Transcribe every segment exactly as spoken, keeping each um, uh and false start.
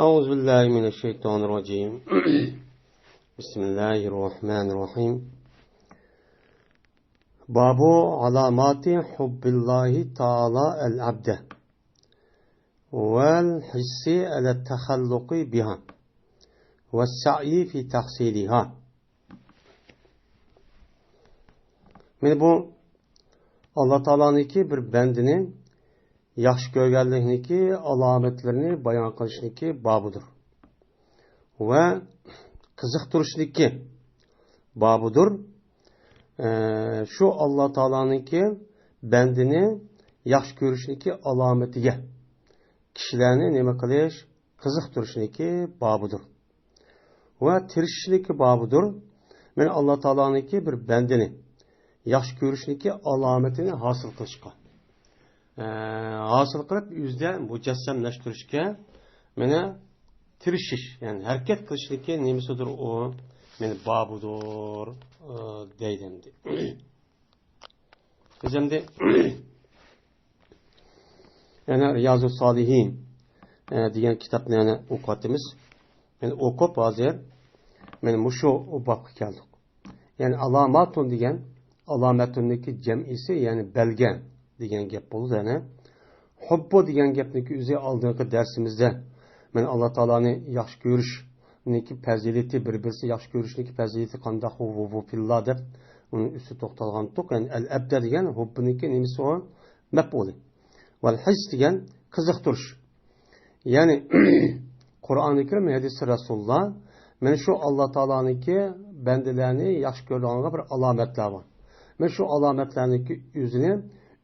أعوذ بالله من الشيطان الرجيم. بسم الله الرحمن الرحيم. باب علامات حب الله تعالى العبد والحرص على التخلق بها والسعي في تحصيلها. مانا بۇ ئاللا تائالانىڭكى بىر بەندىنى ياخشى كۆرگەنلىكنىكى ئالامەتلىرىنى بايان قىلىشنىكى بابىدۇر. ۋە قىزىقتۇرۇشنىكى بابىدۇر. ئە، شۇ ئاللا تائالانىڭكى بەندىنى ياخشى كۆرۈشنىكى ئالامىتىگە كىشىلەرنى نېمە قىلىش؟ قىزىقتۇرۇشنىكى بابىدۇر. ۋە تىرىشىشنىكى بابىدۇر. مانا ئاللا تائالانىڭكى بىر بەندىنى ياخشى كۆرۈشنىكى ئالامىتىنى ھاسىل قىلىشقا، ئە، ھاسىل قىلىپ، ئۆزىدە مۇجەسسەملەشتۈرۈشكە، مانا، تىرىشىش، يەنى ھەرىكەت قىلىشنىكى نېمىسىدۇر ئۇ؟ مانا، بابىدۇر، ئە، دەيدۇ ئەمدى. بىز ئەمدى يەنە رىيازۇ سالىھىن، ئە، دېگەن كىتابنى يەنە ئوقۇۋاتىمىز. يەنە ئوقۇپ ھازىر مانا مۇشۇ بابقا كەلدۇق. يەنى ئالاماتۇن دېگەن، ئالامەتۇننىڭكى جەمئىسى، يەنى بەلگە دېگەن گەپ بولىدۇ. يەنى ھۇببۇ دېگەن گەپنىڭكى ئۆزى ئالدىنقى دەرسىمىزدە مانا ئاللا تائالانى ياخشى كۆرۈشنىڭكى پەزىلىتى، بىر-بىرسى ياخشى كۆرۈشنىڭكى پەزىلىتى قانداق، ھۇ، ھۇ، ھۇ فىللا دەپ ئۇنىڭ ئۈستىدە توختالغانتۇق. يەنى ئەل ئەبدە دېگەن ھۇببىنىڭكى نېمىسى ئۇ؟ مەپئۇلى. ۋەل ھىس دېگەن قىزىقتۇرۇش. يەنى قۇرئانى كەرىم، ھەدىسى رەسۇلۇللا، مانا شۇ ئاللا تائالانىڭكى بەندىلەرنى ياخشى كۆرىدىغانغا بىر ئالامەتلەر بار. مانا شۇ ئالامەتلەرنىڭكى ئۆزىنى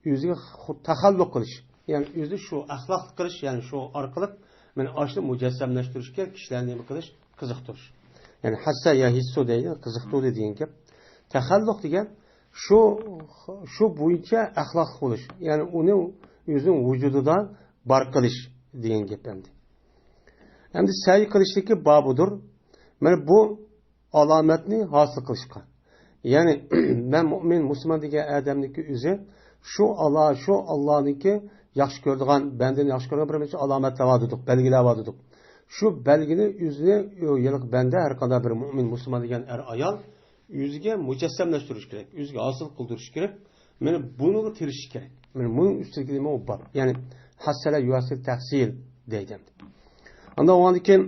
ئۆزىگە خۇ-، تەخەللۇق قىلىش، يەنى ئۆزى شۇ ئەخلاقلىق قىلىش، يەنى شۇ ئارقىلىق مانا ئاشۇنى مۇجەسسەملەشتۈرۈشكە كىشىلەرنى نېمە قىلىش؟ قىزىقتۇرۇش. يەنى ھەسسە يەھىسسۇ دەيدۇ، قىزىقتۇردى دېگەن گەپ. تەخەللۇق دېگەن شۇ، شۇ بويىچە ئەخلاقلىق بولۇش، يەنى ئۇنى ئۆزىنىڭ ۋۇجۇدىدا بار قىلىش دېگەن گەپ ئەمدى. ئەمدى سەي قىلىشتىكى بابىدۇر. مانا بۇ ئالامەتنى ھاسىل قىلىشقا. يەنى، مەن مۇئمىن، مۇسۇلمان دېگەن ئادەمنىڭكى ئۆزى شۇ ئاللا، شۇ ئاللانىڭكى ياخشى كۆرىدىغان، بەندىنى ياخشى كۆرىدىغان بىر نەچچە ئالامەتلەر بار دېدۇق، بەلگىلەر بار دېدۇق. شۇ بەلگىنى ئۆزىنى، يەنى بەندە، ھەر قانداق بىر مۇئمىن، مۇسۇلمان دېگەن ئەر ئايال ئۆزىگە مۇجەسسەملەشتۈرۈش كېرەك، ئۆزىگە ھاسىل قىلدۇرۇش كېرەك. مانا بۇنىڭغا تىرىشىش كېرەك. مانا بۇنىڭ ئۈستىدىكى نېمە بار؟ يەنى، ھەسسەلە يۇھەسسىل تەھسىل دەيدۇ. ئاندىن ئۇنىڭدىن كېيىن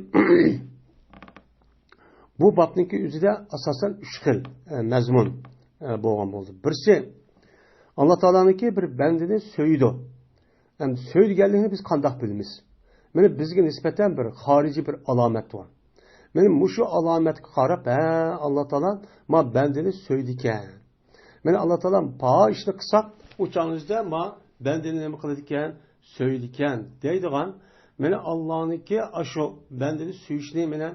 بۇ بابنىڭكى ئۆزىدە ئاساسەن ئۈچ خىل، ئە، مەزمۇن، ئە، بولغان بولدى. بىرسى، ئاللا تائالانىڭكى بىر بەندىنى سۆيىدۇ. ئەمدى سۆيىدىغانلىقىنى بىز قانداق بىلىمىز؟ مانا بىزگە نىسبەتەن بىر خارىجىي بىر ئالامەت بار. مانا مۇشۇ ئالامەتكە قاراپ، ھە، ئاللا تائالا ما بەندىنى سۆيىدىكەن. مانا ئاللا تائالا پا ئىشنى قىلساق، ئۇ چاغنىڭدا ما بەندىنى نېمە قىلىدىكەن؟ سۆيىدىكەن دەيدىغان، مانا ئاللانىڭكى ئاشۇ بەندىنى سۆيۈشنى مانا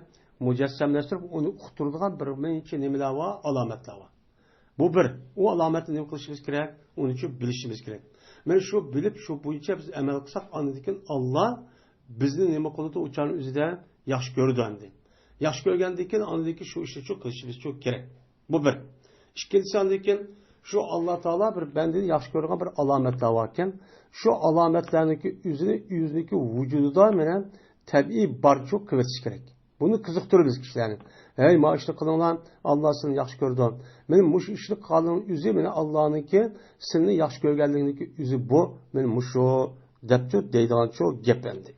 مۇجەسسەملەشتۈرۈپ، ئۇنى ئۇقتۇرىدىغان بىر نەچچە نېمىلەر بار، ئالامەتلەر بار. بۇ بىر. ئۇ ئالامەتنى نېمە قىلىشىمىز كېرەك؟ ئۇنى شۇ بىلىشىمىز كېرەك. مانا شۇ بىلىپ، شۇ بويىچە بىز ئەمەل قىلساق، ئاندىن كېيىن ئاللا بىزنى نېمە قىلىدۇ؟ ئۇ چاغنىڭ ئۆزىدە ياخشى كۆرىدۇ ئەمدى. ياخشى كۆرگەندىن كېيىن، ئاندىن كېيىن شۇ ئىشنى شۇ قىلىشىمىز شۇ كېرەك. بۇ بىر. ئىككىنچىسى، ئاندىن كېيىن شۇ ئاللا تائالا بىر بەندىنى ياخشى كۆرىدىغان بىر ئالامەتلەر باركەن. شۇ ئالامەتلەرنىڭكى ئۆزىنى، ئۆزىنىڭكى ۋۇجۇدىدا مانا تەبىئىي بارچۇ قىلىۋېتىش كېرەك. بۇنى قىزىقتۇرىمىز كىشىلەرنى. ھەي، ما ئىشنى قىلىڭلار، ئاللا سىلىنى ياخشى كۆرىدۇ. مانا مۇشۇ ئىشنى قىلغانلىقىنىڭ ئۆزى، مانا ئاللانىڭكى سىلىنى ياخشى كۆرگەنلىكىنىڭكى ئۆزى بۇ. مانا مۇشۇ دەپچۇ دەيدىغانچۇ گەپ ئەمدى.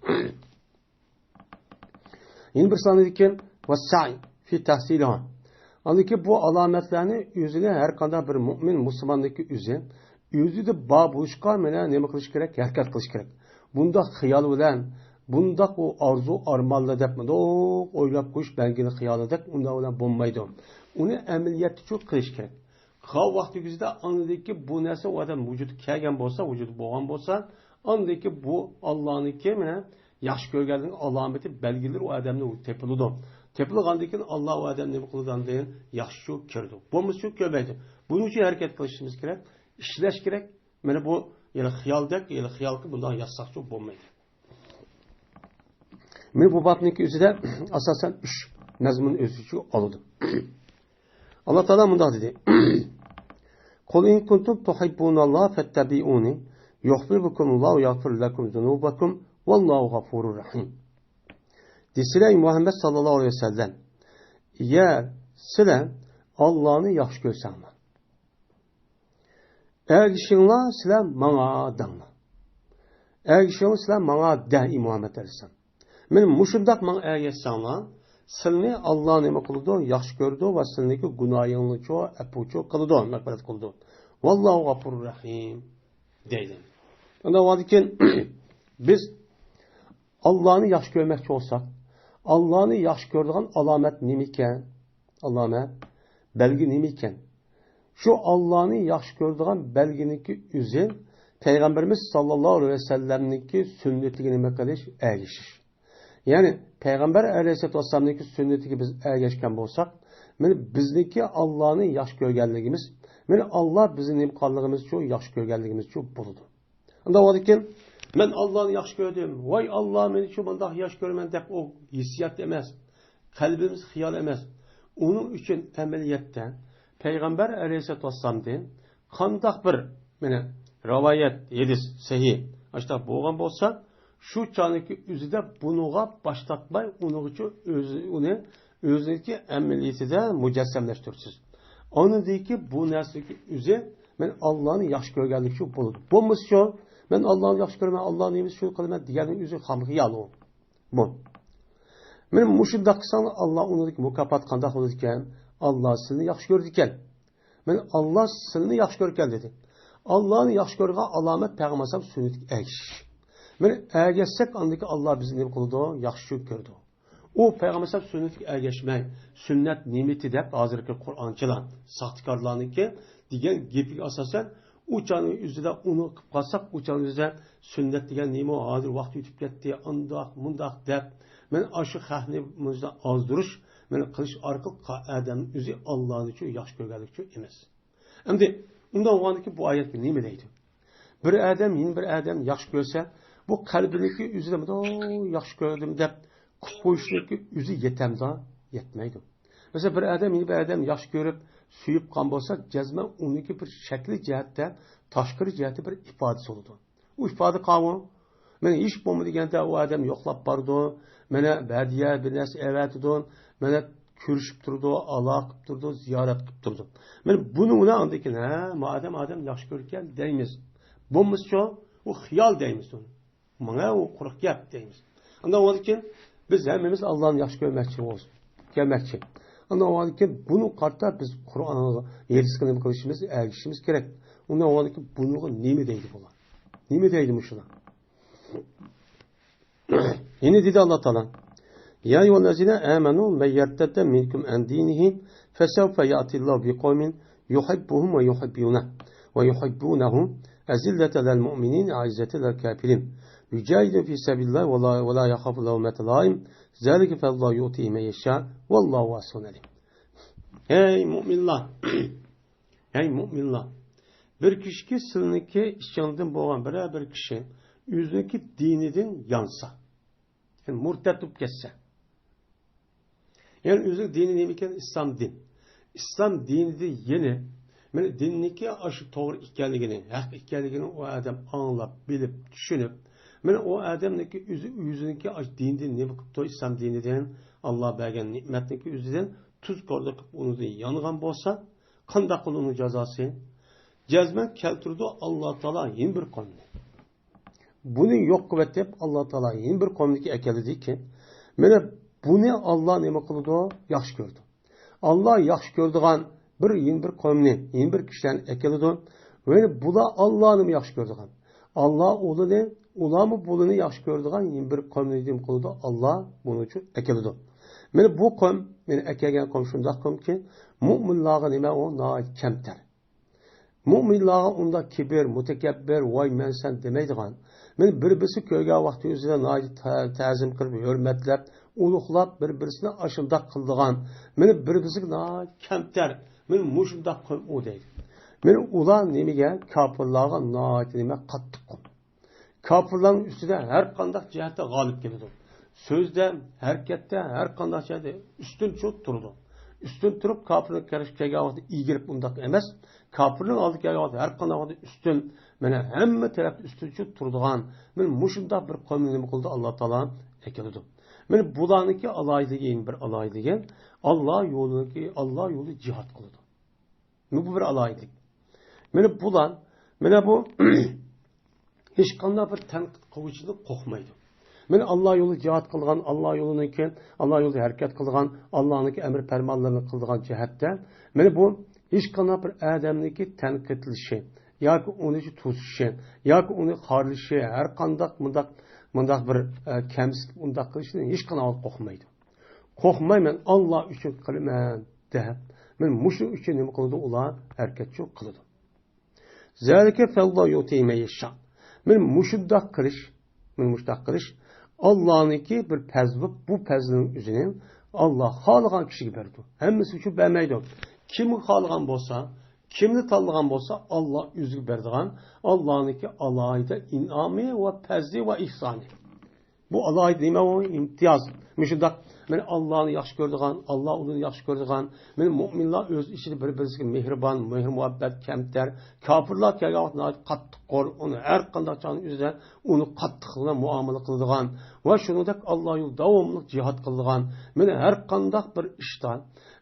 يەنە بىر سانىدىكى ۋەسسەي فى تەھسىلىھا. ئاندىكى بۇ ئالامەتلەرنى ئۆزىنى ھەر قانداق بىر مۇئمىن مۇسۇلماننىڭكى ئۆزى ئۆزىدە بار بولۇشقا مانا نېمە قىلىش كېرەك؟ ھەرىكەت قىلىش كېرەك. بۇنداق خىيال بىلەن، بۇنداق ئۇ ئارزۇ ئارمانلا دەپ مۇنداق ئويلاپ قويۇش، بەلگىنى خىيالىدەك ئۇنداق بىلەن بولمايدۇ. ئۇنى ئەمەلىيەتتە شۇ قىلىش كېرەك. قالغان ۋاقتى كۆزىدە ئاندىكى بۇ نەرسە ئۇ ئادەم ۋۇجۇدقا كەلگەن بولسا، ۋۇجۇدقا بولغان بولسا، ئاندىكى بۇ ئاللانىڭكى مانا ياخشى كۆرگەنلىكىنىڭ ئالامىتى، بەلگىلىرى ئۇ ئادەمدە تېپىلىدۇ. تېپىلغاندىن كېيىن ئاللا ئۇ ئادەمنى نېمە قىلىدۇ؟ ئاندىن ياخشى كۆرىدۇ. بولمىسا شۇ كۆرمەيدۇ. بۇنىڭ ئۈچۈن ھەرىكەت قىلىشىمىز كېرەك، ئىشلەش كېرەك. مانا بۇ يەنە خىيالدەك، يەنە خىيالقى بۇنداق يازساقچۇ بولمايدۇ. مانا بۇ بابنىڭكى ئۆزىدە ئاساسەن ئۈچ مەزمۇن ئۆز ئىچىگە ئالىدۇ. ئاللا تائالا مۇنداق دېدى: قل إن كنتم تحبون الله فاتبعوني يحببكم الله ويغفر لكم ذنوبكم والله غفور رحيم. دېسىلە، ئەي مۇھەممەد ساللاللاھۇ ئەلەيھى ۋەسەللەم، يا سىلەر ئاللانى ياخشى كۆرسەڭلار، ئەگىشىڭلار سىلەر ماڭا دەڭلار. ئەگىشىڭلار سىلەر ماڭا دە، ئەي مۇھەممەد ئەلەيھىسسالام. مانا مۇشۇنداق ماڭا ئەگەشسەڭلار، سىلنى ئاللا نېمە قىلىدۇ؟ ياخشى كۆرىدۇ ۋە سىلنىڭكى گۇناھىڭلارنىچۇ ئەپۇچۇ قىلىدۇ، مەغپىرەت قىلىدۇ. ۋاللاھۇ غەپۇرۇر رەھىم، دەيدۇ. ئۇنداق بولغاندىكىن بىز ئاللانى ياخشى كۆرمەكچى بولساق، ئاللانى ياخشى كۆرىدىغان ئالامەت نېمىكەن؟ ئالامەت، بەلگە نېمىكەن؟ شۇ ئاللانى ياخشى كۆرىدىغان بەلگىنىڭكى ئۆزى پەيغەمبىرىمىز ساللاللاھۇ ئەلەيھى ۋەسەللەمنىڭكى سۈننىتىگە نېمە قىلىش؟ ئەگىشىش. يەنى پەيغەمبەر ئەلەيھىسسالاتۇ ۋەسسالامنىڭكى سۈننىتىگە بىز ئەگەشكەن بولساق، مانا بىزنىڭكى ئاللانى ياخشى كۆرگەنلىكىمىز، مانا ئاللا بىزنى نېمە قىلغانلىقىمىزچۇ، ياخشى كۆرگەنلىكىمىزچۇ بولىدۇ. ئۇنداق بولغاندىكىن، مەن ئاللانى ياخشى كۆردۈم، ۋاي ئاللا مېنىچۇ مۇنداق ياخشى كۆرىمەن دەپ ئۇ ھېسسىيات ئەمەس، قەلبىمىز خىيال ئەمەس. ئۇنىڭ ئۈچۈن ئەمەلىيەتتە پەيغەمبەر ئەلەيھىسسالاتۇ ۋەسسالامدىن قانداق بىر، مانا، رىۋايەت، ھەدىس سەھىھ، ئاشۇنداق بولغان بولسا، شۇ چاغنىڭكى ئۆزىدە بۇنىڭغا باش تارتماي، ئۇنىڭغىچۇ ئۆزى، ئۇنى ئۆزىنىڭكى ئەمەلىيىتىدە مۇجەسسەملەشتۈرىسىز. ئاندىن كېيىن بۇ نەرسىنىڭكى ئۆزى مەن ئاللانى ياخشى كۆرگەنلىك شۇ بولىدۇ. بولمىسىچۇ، مەن ئاللانى ياخشى كۆرىمەن، ئاللا نېمىسى شۇنى قىلىمەن دېگەننىڭ ئۆزى خام خىيال ئۇ. بۇ. مانا مۇشۇنداق قىلساڭلار، ئاللا ئۇنىڭدىكى مۇكاپات قانداق بولىدىكەن؟ ئاللا سىلىنى ياخشى كۆرىدىكەن. مانا ئاللا سىلىنى ياخشى كۆرىدىكەن دېدى. ئاللانى ياخشى كۆرىدىغان ئالامەت پەيغەمبەر ئەلەيھىسسالام سۈننىتىگە ئەگىشىش. مانا ئەگەشسەك، ئاندىكى ئاللا بىزنى نېمە قىلىدۇ؟ ياخشى كۆرىدۇ. ئۇ پەيغەمبەر ئەلەيھىسسالام سۈننىتىگە ئەگەشمەي، سۈننەت نېمىتى دەپ ھازىرقى قۇرئانچىلار، ساختىكارلارنىڭكى دېگەن گېپىگە ئاساسەن، ئۇ چاغنىڭ ئۆزىدە ئۇنى قىلىپ قالساق، ئۇ چاغنىڭ ئۆزىدە سۈننەت دېگەن نېمە، ھازىر ۋاقتى ئۆتۈپ كەتتى، ئانداق، مۇنداق دەپ، مانا ئاشۇ خەقنى مۇشۇنداق ئازدۇرۇش، مانا قىلىش ئارقىلىق ئادەمنىڭ ئۆزى ئاللانىچۇ ياخشى كۆرگەنلىكچۇ ئەمەس. ئەمدى ئۇنداق بولغاندىكىن بۇ ئايەتكە نېمە دەيدۇ؟ بىر ئادەم يەنە بىر ئادەمنى ياخشى كۆرسە، بۇ قەلبىنىڭكى ئۆزىدە مۇنداق ياخشى كۆردۈم دەپ قىلىپ قويۇشنىڭكى ئۆزى يېتەمدۇ؟ يەتمەيدۇ. مەسىلەن، بىر ئادەم يەنە بىر ئادەمنى ياخشى كۆرۈپ، سۆيۈپ قالغان بولسا، جەزمەن ئۇنىڭكى بىر شەكلىي جەھەتتە، تاشقىرى جەھەتتە بىر ئىپادىسى بولىدۇ. ئۇ ئىپادە قاۋۇ. مانا ھېچ بولمىدى دېگەندە ئۇ ئادەم يوقلاپ بارىدۇ. مانا بەدىيە بىر نەرسە ئەۋەتىدۇ. مانا كۆرۈشۈپ تۇرىدۇ، ئالاقە قىلىپ تۇرىدۇ، زىيارەت قىلىپ تۇرىدۇ. مانا بۇنىڭ بىلەن ئاندىن كېيىن، ھە، ما ئادەم ئادەم ياخشى كۆرىدىكەن دەيمىز. بولمىسىچۇ، ئۇ خىيال دەيمىز ئۇنى. مانا ئۇ قۇرۇق گەپ دەيمىز. ئاندىن كېيىن بىز ھەممىمىز ئاللانى ياخشى كۆرمەكچى بولسۇن، كۆرمەكچى. ئاندىن كېيىن بۇنىڭغا قارىتا بىز قۇرئانغا، ھەدىسكە نېمە قىلىشىمىز، ئەگىشىشىمىز كېرەك. ئۇندىن كېيىن بۇنىڭغا نېمە دەيدۇ بۇلار؟ نېمە دەيدۇ مۇشۇلار؟ يەنە دېدى ئاللا تائالا: يا أيها الذين آمنوا من يرتد منكم عن دينه فسوف يأتي الله بقوم يحبهم ويحبونه، ويحبونه أذلة على المؤمنين أعزة على الكافرين يجاهدون في سبيل الله ولا، ولا يخافون لومة لائم ذلك فضل الله يؤتيه من يشاء والله واسع عليم. ھەي مۇئمىنلار! ھەي مۇئمىنلار! بىر كىشىكى سىلىنىڭكى ئىچىڭدىن بولغان بىرەر بىر كىشى ئۆزىنىڭكى دىنىدىن يانسا، يەنى مۇرتەت بولۇپ كەتسە، يەنى ئۆزىنىڭ دىنى نېمە ئىكەن؟ ئىسلام دىن. ئىسلام دىنىدىن يەنە، مانا دىننىڭكى ئاشۇ توغرا ئىكەنلىكىنى، ھەق ئىكەنلىكىنى ئۇ ئادەم ئاڭلاپ، بىلىپ، چۈشىنىپ، مانا ئۇ ئادەمنىڭكى ئۆزى، ئۆزىنىڭكى ئاشۇ دىنىدىن نېمە قىپتۇ؟ ئىسلام دىنىدىن، ئاللا بەرگەن نېمەتنىڭكى ئۆزىدىن تۇز كورلا قىلىپ ئۇنىڭدىن يانغان بولسا، قانداق بولىدۇ ئۇنىڭ جازاسى؟ جەزمەن كەلتۈرىدۇ ئاللا تائالا يەنە بىر قومنى. بۇنى يوق قىلىۋېتىپ، ئاللا تائالا يەنە بىر قومنىڭكى ئەكەلدىكى، مانا بۇنى ئاللا نېمە قىلىدۇ؟ ياخشى كۆرىدۇ. ئاللا ياخشى كۆرىدىغان بىر، يەنە بىر قومنى، يەنە بىر كىشىلەرنى ئەكېلىدۇ. ۋە بۇلار ئاللانىمۇ ياخشى كۆرىدىغان، ئاللا ئۇلىنى، ئۇلارمۇ بۇلىنى ياخشى كۆرىدىغان يەنە بىر قومنى نېمە قىلىدۇ؟ ئاللا بۇنىڭ ئۈچۈن ئەكېلىدۇ. مانا بۇ قوم، مانا ئەكەلگەن قوم شۇنداق قومكى، مۇئمىنلارغا نېمە ئۇ؟ ناھايىتى كەمتەر. مۇئمىنلارغا ئۇنداق كىبىر، مۇتەكەببىر، ۋاي مەن سەن دېمەيدىغان، مانا بىر-بىرسى كۆرگەن ۋاقتى ئۆزىدە ناھايىتى تە-، تەزىم قىلىپ، ھۆرمەتلەپ، ئۇلۇغلاپ، بىر-بىرسىنى ئاشۇنداق قىلىدىغان، مانا بىر-، بىرسىگە ناھايىتى كەمتەر، مانا مۇشۇنداق قوم ئۇ دەيدۇ. مانا ئۇلار نېمىگە؟ كاپىرلارغا ناھايىتى نېمە؟ قاتتىق قوم. كاپىرلارنىڭ ئۈستىدە ھەر قانداق جەھەتتە غالىب كېلىدۇ. سۆزدە، ھەرىكەتتە، ھەر قانداق جەھەتتە ئۈستۈن چوت تۇرىدۇ. ئۈستۈن تۇرۇپ، كاپىرنىڭ قارشى كەلگەن ۋاقتىدا ئېگىرىپ ئۇنداق ئەمەس. كاپىرنىڭ ئالدىغا كەلگەن ۋاقتىدا ھەر قانداق ۋاقىتتا ئۈستۈن، مانا ھەممە تەرەپتە ئۈستۈن چوت تۇرىدىغان، مانا مۇشۇنداق بىر قومنى نېمە قىلدى؟ ئاللا تائالا ئەكېلىدۇ. مانا بۇلارنىڭكى ئالاھىدىلىكى، يەنە بىر ئالاھىدىلىكى، ئاللا يولىنىڭكى، ئاللا يولىدا جىھاد قىلىدۇ. مانا بۇ بىر ئالاھىدىلىك. مانا بۇلار، مانا بۇ ھېچقانداق بىر تەنقىد قىلغۇچىدىن قورقمايدۇ. مانا ئاللا يولىدا جىھاد قىلغان، ئاللا يولىنىڭكى، ئاللا يولىدا ھەرىكەت قىلغان، ئاللانىڭكى ئەمر پەرمانلىرىنى قىلىدىغان جەھەتتە، مانا بۇ ھېچقانداق بىر ئادەمنىڭكى تەنقىدلىشى ياكى ئۇنى توسۇشى ياكى ئۇنى خارلىشى، ھەر قانداق مۇنداق، مۇنداق بىر، ئە، كەمسىتىپ ئۇنداق قىلىشتىن ھېچقانداق قورقمايدۇ. قورقمايمەن، ئاللا ئۈچۈن قىلىمەن دەپ، مانا مۇشۇ ئۈچۈن نېمە قىلىدۇ؟ ئۇلار ھەرىكەتچۇ قىلىدۇ. زالىكە فەللا يۇتى مەن يەشا. مانا مۇشۇنداق قىلىش، مانا مۇشۇنداق قىلىش ئاللانىڭكى بىر پەزلى، بۇ پەزلىنىڭ ئۆزىنى ئاللا خالىغان كىشىگە بېرىدۇ. ھەممىسى ئۈچۈن بەرمەيدۇ. كىمگە خالىغان بولسا، كىمنى تاللىغان بولسا، ئاللا ئۆزىگە بېرىدىغان، ئاللانىڭكى ئالاھىدە ئىنئامى ۋە پەزلى ۋە ئېھسانى. بۇ ئالاھىدە نېمە ئۇ؟ ئىمتىياز. مۇشۇنداق، مانا ئاللانى ياخشى كۆرىدىغان، ئاللا ئۇنى ياخشى كۆرىدىغان، مانا مۆمىنلار ئۆز ئىچىدە بىر-بىرسىگە مېھرىبان، مېھىر-مۇھەببەت كەمتەر، كاپىرلار كەلگەن ۋاقىتتا ناھايىتى قاتتىق قور، ئۇنى ھەر قانداق چاغنىڭ ئۆزىدە ئۇنى قاتتىق بىلەن مۇئامىلە قىلىدىغان ۋە شۇنىڭدەك ئاللا يولىدا داۋاملىق جىھاد قىلىدىغان، مانا ھەر قانداق بىر ئىشتا،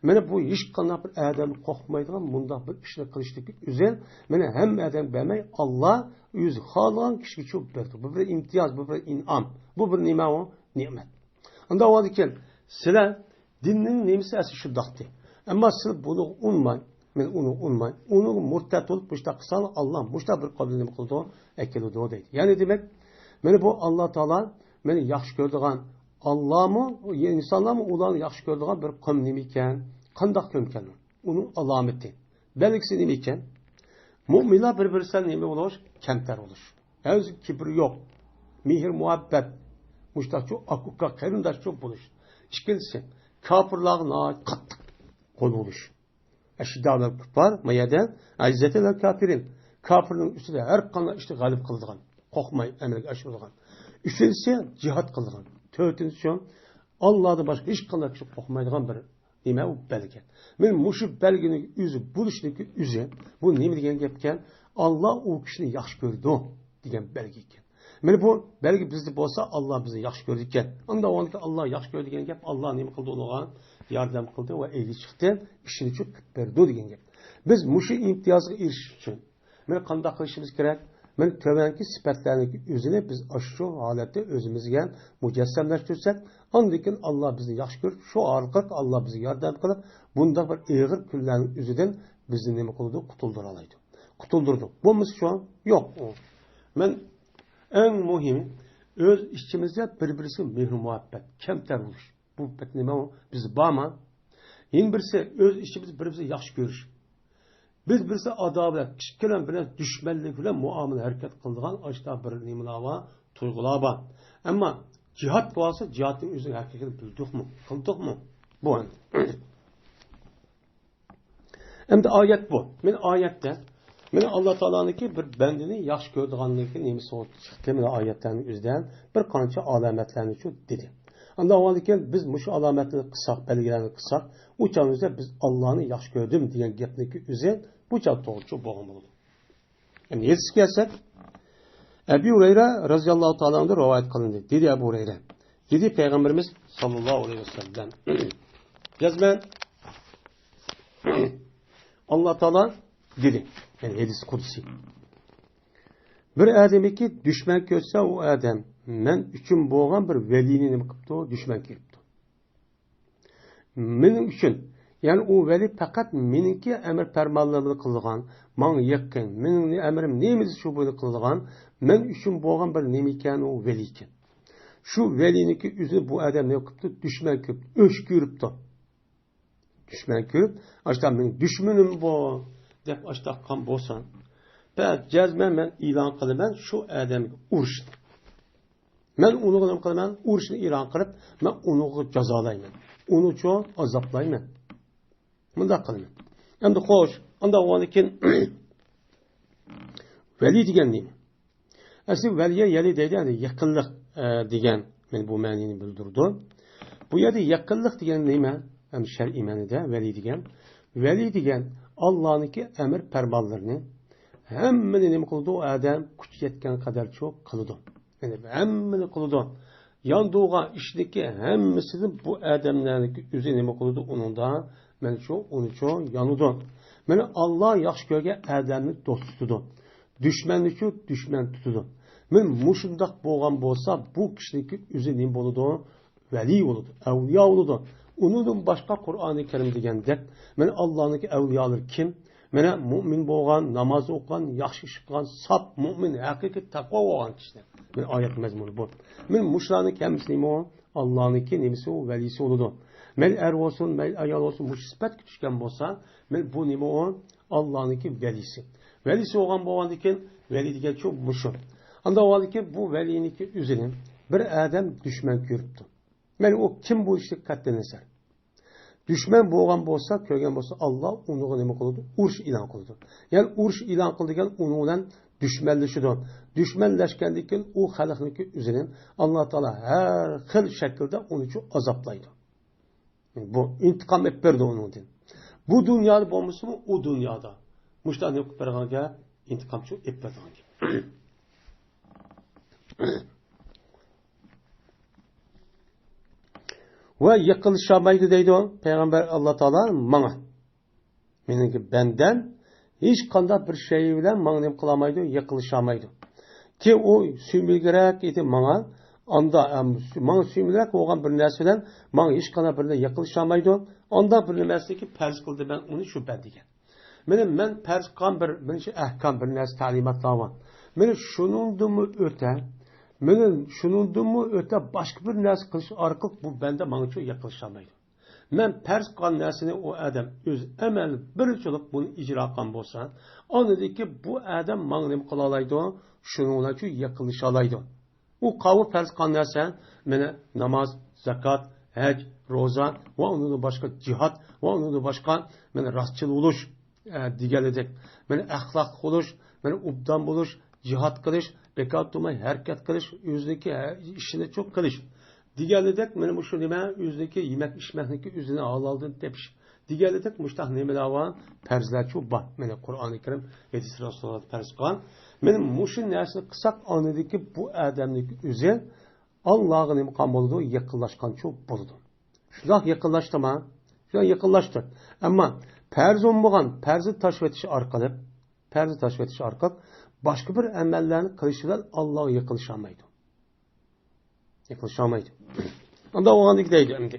مانا بۇ ھېچقانداق بىر ئادەم قورقمايدىغان مۇنداق بىر ئىشنى قىلىشتىكى ئۆزى، مانا ھەممە ئادەمگە بەرمەي، ئاللا ئۆزى خالىغان كىشىگە چوپ بېرىدۇ. بۇ بىر ئىمتىياز، بۇ بىر ئىنئام، بۇ بىر نېمە ئۇ؟ نېمەت. ئۇنداق بولغاندىكىن، سىلەر دىننىڭ نېمىسى ئەسلى شۇنداقتى. ئەمما سىلەر بۇنىغا ئۇنماي، مەن ئۇنىغا ئۇنماي، ئۇنىڭغا مۇرتەت بولۇپ مۇشۇنداق قىلساڭلار، ئاللا مۇشۇنداق بىر قەۋمنى نېمە قىلىدۇ؟ ئەكېلىدۇ دەيدۇ. يەنى دېمەك، مانا بۇ ئاللا تائالا مېنى ياخشى كۆرىدىغان، ئاللامۇ، ئىنسانلارمۇ ئۇلارنى ياخشى كۆرىدىغان بىر قەۋم نېمە ئىكەن؟ قانداق قەۋم ئىكەن؟ ئۇنىڭ ئالامىتى، بەلگىسى نېمە ئىكەن؟ مۆمىنلار بىر-بىرسىدە نېمە بولۇش؟ كەمتەر بولۇش. ھەرگىز كىبىر يوق. مېھىر-مۇھەببەت. مۇشتاقچۇ، ئاكا-ئۇكا، قېرىنداشچۇ بولۇش. ئىككىنچىسى، كاپىرلارغا ناھايىتى قاتتىق قول بولۇش. ئەشىددائۇ ئەلەل كۇففار، ما يەردە؟ ئەئىززەتۇ ئەلەل كاپىرىن. كاپىرنىڭ ئۈستىدە ھەر قانداق ئىشتا غەلىبە قىلىدىغان، قورقماي ئەمەلگە ئاشۇرىدىغان. ئۈچىنچىسى، جىھاد قىلىدىغان. تۆتىنچىسى، ئاللادىن باشقا ھېچقانداق كىشى قورقمايدىغان بىر نېمە ئۇ بەلگە. مانا مۇشۇ بەلگىنىڭ ئۆزى بولۇشنىڭكى ئۆزى، بۇ نېمە دېگەن گەپكەن؟ ئاللا ئۇ كىشىنى ياخشى كۆرىدۇ دېگەن بەلگە ئىكەن. مانا بۇ بەلگە بىزدە بولسا، ئاللا بىزنى ياخشى كۆرىدىكەن. ئانداق بولغاندىكىن، ئاللا ياخشى كۆرىدىگەن گەپ، ئاللا نېمە قىلدى؟ ئۇنىڭغا ياردەم قىلدى ۋە ئەيدى چىقتى، ئىشىنى چۆكۈپ بەردى دېگەن گەپ. بىز مۇشۇ ئىمتىيازغا ئېرىشىش ئۈچۈن مانا قانداق قىلىشىمىز كېرەك؟ مانا تۆۋەنكى سۈپەتلەرنىڭ ئۆزىنى بىز ئاشۇ ھالەتتە ئۆزىمىزگە مۇجەسسەملەشتۈرسەك، ئاندىن كېيىن ئاللا بىزنى ياخشى كۆرۈپ، شۇ ئارقىلىق ئاللا بىزگە ياردەم قىلىپ، بۇنداق بىر ئېغىر كۈنلەرنىڭ ئۆزىدىن بىزنى نېمە قىلىدۇ؟ قۇتۇلدۇرالايدۇ. قۇتۇلدۇرىدۇ. بولمىسا شۇ يوق. مەن ئەڭ مۇھىمى، ئۆز ئىچىمىزدە بىر-بىرسىگە مېھىر-مۇھەببەت، كەمتەر بولۇش. بۇ بەت نېمە ئۇ؟ بىز بارما؟ يەنە بىرسى، ئۆز ئىچىمىزدە بىر-بىرسىنى ياخشى كۆرۈش. بىز بىرسى ئاداۋەت، كىشىلەر بىلەن دۈشمەنلىك بىلەن مۇئامىلە ھەرىكەت قىلىدىغان ئاشۇنداق بىر نېمىلەر بار، تۇيغۇلار بار. ئەمما جىھاد بولسا، جىھادنىڭ ئۆزىنىڭ ھەقىقىتىنى بىلدۇقمۇ؟ قىلدۇقمۇ؟ بۇ. ئەمدى ئايەت بۇ. مانا ئايەتتە، مانا ئاللا تائالانىڭكى بىر بەندىنى ياخشى كۆرىدىغانلىقى نېمىسى چىقتى؟ مانا ئايەتلەرنىڭ ئۆزىدە بىر قانچە ئالامەتلەرنىچۇ دېدى. ئانداق بولغاندىكىن بىز مۇشۇ ئالامەتنى قىلساق، بەلگىلەرنى قىلساق، ئۇ چاغنىڭ ئۆزىدە بىز ئاللانى ياخشى كۆردۈم دېگەن گەپنىڭكى ئۆزى بۇ چاغ توغرىچۇ بولغان بولىدۇ. ئەمدى ھەدىسكە كەلسەك، ئەبۇ ھۇرەيرە رەزىياللاھۇ تائالا ئەنھۇدىن رىۋايەت قىلىندى. دېدى ئەبۇ ھۇرەيرە. دېدى پەيغەمبىرىمىز ساللاللاھۇ ئەلەيھى ۋەسەللەم. جەزمەن ئاللا تائالا دېدى. يەنى ھەدىس قۇدسىي. بىر ئادەمگە دۈشمەن كۆرسە، ئۇ ئادەم مەن ئۈچۈن بولغان بىر ۋەلىنى نېمە قىپتۇ؟ دۈشمەن كۆرۈپتۇ. مېنىڭ ئۈچۈن، يەنى ئۇ ۋەلى پەقەت مېنىڭكى ئەمر پەرمانلىرىمنى قىلىدىغان، ماڭا يېقىن، مېنىڭ ئەمرىم نېمە دېسە شۇ بويىچە قىلىدىغان، مەن ئۈچۈن بولغان بىر نېمە ئىكەن، ئۇ ۋەلى ئىكەن. شۇ ۋەلىنىڭكى ئۆزىنى بۇ ئادەم نېمە قىپتۇ؟ دۈشمەن كۆرۈپ، ئۆچ كۆرۈپتۇ. دۈشمەن كۆرۈپ، ئاشتا مېنىڭ دۈشمىنىم بۇ دەپ ئاشتا قىلغان بولسا، بە-، جەزمەن مەن ئېلان قىلىمەن شۇ ئادەمگە ئۇرۇشنى. مەن ئۇنىڭغا نېمە قىلىمەن؟ ئۇرۇشنى ئېلان قىلىپ، مەن ئۇنىڭغا جازالايمەن. ئۇنىچۇ ئازابلايمەن. مۇنداق قىلىمەن. ئەمدى خوش، ئانداق بولغاندىن كېيىن ۋەلى دېگەن نېمە؟ ئەسلى ۋەلىگە يەلى دەيدۇ، يەنى يېقىنلىق، ئە، دېگەن، مانا بۇ مەنىنى بىلدۈرىدۇ. بۇ يەردە يېقىنلىق دېگەن نېمە؟ ھەم شەرئىي مەنىدە ۋەلى دېگەن. ۋەلى دېگەن ئاللانىڭكى ئەمر پەرمانلىرىنى ھەممىنى نېمە قىلىدۇ؟ ئۇ ئادەم كۈچى يەتكەن قەدەرچۇ قىلىدۇ. يەنى ھەممىنى قىلىدۇ. ياندۇرغان ئىشنىڭكى ھەممىسىدىن بۇ ئادەملەرنىڭكى ئۆزى نېمە قىلىدۇ ئۇنىڭدا؟ مەنچۇ، ئۇنىچۇ يانىدۇ. مانا، ئاللا ياخشى كۆرگەن ئادەمنى دوست تۇتىدۇ. دۈشمەننىچۇ دۈشمەن تۇتىدۇ. مانا مۇشۇنداق بولغان بولسا، بۇ كىشىنىڭكى ئۆزى نېمە بولىدۇ؟ ۋەلىي بولىدۇ، ئەۋلىيا بولىدۇ. ئۇنىڭدىن باشقا قۇرئانى كەرىم دېگەندەك، مانا، ئاللانىڭكى ئەۋلىيالىرى كىم؟ مانا، مۇئمىن بولغان، ناماز ئوقۇغان، ياخشى ئىش قىلغان، ساپ مۇئمىن، ھەقىقىي تەقۋا بولغان كىشىلەر. مانا، ئايەت مەزمۇنى بۇ. مانا، مۇشۇلارنىڭ ھەممىسى نېمە ئۇ؟ ئاللانىڭكى نېمىسى ئۇ؟ ۋەلىسى بولىدۇ. مەيلى ئەر بولسۇن، مەيلى ئايال بولسۇن، مۇشۇ سۈپەتكە چۈشكەن بولسا، مانا، بۇ نېمە ئۇ؟ ئاللانىڭكى ۋەلىسى. ۋەلىسى بولغان، بولغاندىكىن، ۋەلى دېگەنچۇ مۇشۇ. ئانداق بولغاندىكىن، بۇ ۋەلىنىڭكى ئۆزىنى بىر ئادەم دۈشمەن كۆرۈپتۇ. مەيلى ئۇ كىم بولۇشىدىن قەتئىينەزەر. دۈشمەن بولغان بولسا، كۆرگەن بولسا، ئاللا ئۇنىڭغا نېمە قىلىدۇ؟ ئۇرۇش ئېلان قىلىدۇ. يەنى ئۇرۇش ئېلان قىلىدىكەن، ئۇنىڭ بىلەن دۈشمەنلىشىدۇ. دۈشمەنلەشكەندىن كېيىن ئۇ خەلقنىڭكى ئۆزىنى ئاللا تائالا ھەر خىل شەكىلدە ئۇنىچۇ ئازابلايدۇ. بۇ ئىنتىقام ئېلىپ بېرىدۇ ئۇنىڭدىن. بۇ دۇنيادا بولمىسىمۇ، ئۇ دۇنيادا. مۇشۇنداق نېمە قىلىپ بېرىدىغانگە ئىنتىقامچۇ ئېلىپ بېرىدىغان گەپ. ۋە يېقىنلىشالمايدۇ دەيدۇ پەيغەمبەر ئاللا تائالا ماڭا. مېنىڭكى بەندەم ھېچقانداق بىر شەيئى بىلەن ماڭا نېمە قىلالمايدۇ، يېقىنلىشالمايدۇ. كى ئۇ سۆيۈملۈكرەك ئىدى ماڭا، ئاندا، ئەم، ماڭا سۆيۈملۈكرەك بولغان بىر نەرسە بىلەن ماڭا ھېچقانداق بىر نەرسە يېقىنلىشالمايدۇ. ئاندا بىر نېمە ئەسلىكى پەرز قىلدىم مەن ئۇنى شۇ بەندىگە. مانا مەن پەرز قىلغان بىر، مانا شۇ ئەھكام، بىر نەرسە تەلىماتلار بار. مانا شۇنىڭدىنمۇ ئۆتە، مانا شۇنىڭدىنمۇ ئۆتە باشقا بىر نەرسە قىلىش ئارقىلىق بۇ بەندە ماڭىچۇ يېقىنلىشالمايدۇ. مەن پەرز قىلغان نەرسىنى ئۇ ئادەم ئۆز ئەمەل بىرچىلىك بۇنى ئىجرا قىلغان بولسا، ئاندىكى بۇ ئادەم ماڭا نېمە قىلالايدۇ؟ شۇنىڭ بىلەنچۇ يېقىنلىشالايدۇ. ئۇ قاۋۇ پەرز قىلغان نەرسە، مانا ناماز، زاكات، ھەج، روزا ۋە ئۇنىڭدىن باشقا جىھاد ۋە ئۇنىڭدىن باشقا مانا راستچىل بولۇش، ئە، دېگەنلىدەك، مانا ئەخلاقلىق بولۇش، مانا ئوبدان بولۇش، جىھاد قىلىش، بىكار تۇرماي ھەرىكەت قىلىش، ئۆزىنىڭكى، ئە، ئىشىنى چوڭ قىلىش دېگەنلىدەك، مانا مۇشۇ نېمە، ئۆزىنىڭكى يېمەك ئىچمەكنىڭكى ئۆزىنى ھالالدىن تېپىش دېگەنلىدەك مۇشۇنداق نېمىلەر بار، پەرزلەرچۇ بار. مانا قۇرئانى كەرىم، ھەدىس رەسۇلۇللا پەرز قىلغان. مانا مۇشۇ نەرسىنى قىلساق، ئاندىكى بۇ ئادەمنىڭكى ئۆزى ئاللاغا نېمە قىلغان بولىدۇ؟ يېقىنلاشقانچۇ بولىدۇ. شۇنداق يېقىنلاشتىما؟ شۇنداق يېقىنلاشتى. ئەمما پەرز بولمىغان پەرزنى تاشلىۋېتىش ئارقىلىق، پەرزنى تاشلىۋېتىش ئارقىلىق باشقا بىر ئەمەللەرنى قىلىش بىلەن ئاللاغا يېقىنلىشالمايدۇ. يېقىنلىشالمايدۇ. ئۇنداق بولغاندىكى دەيدۇ ئەمدى.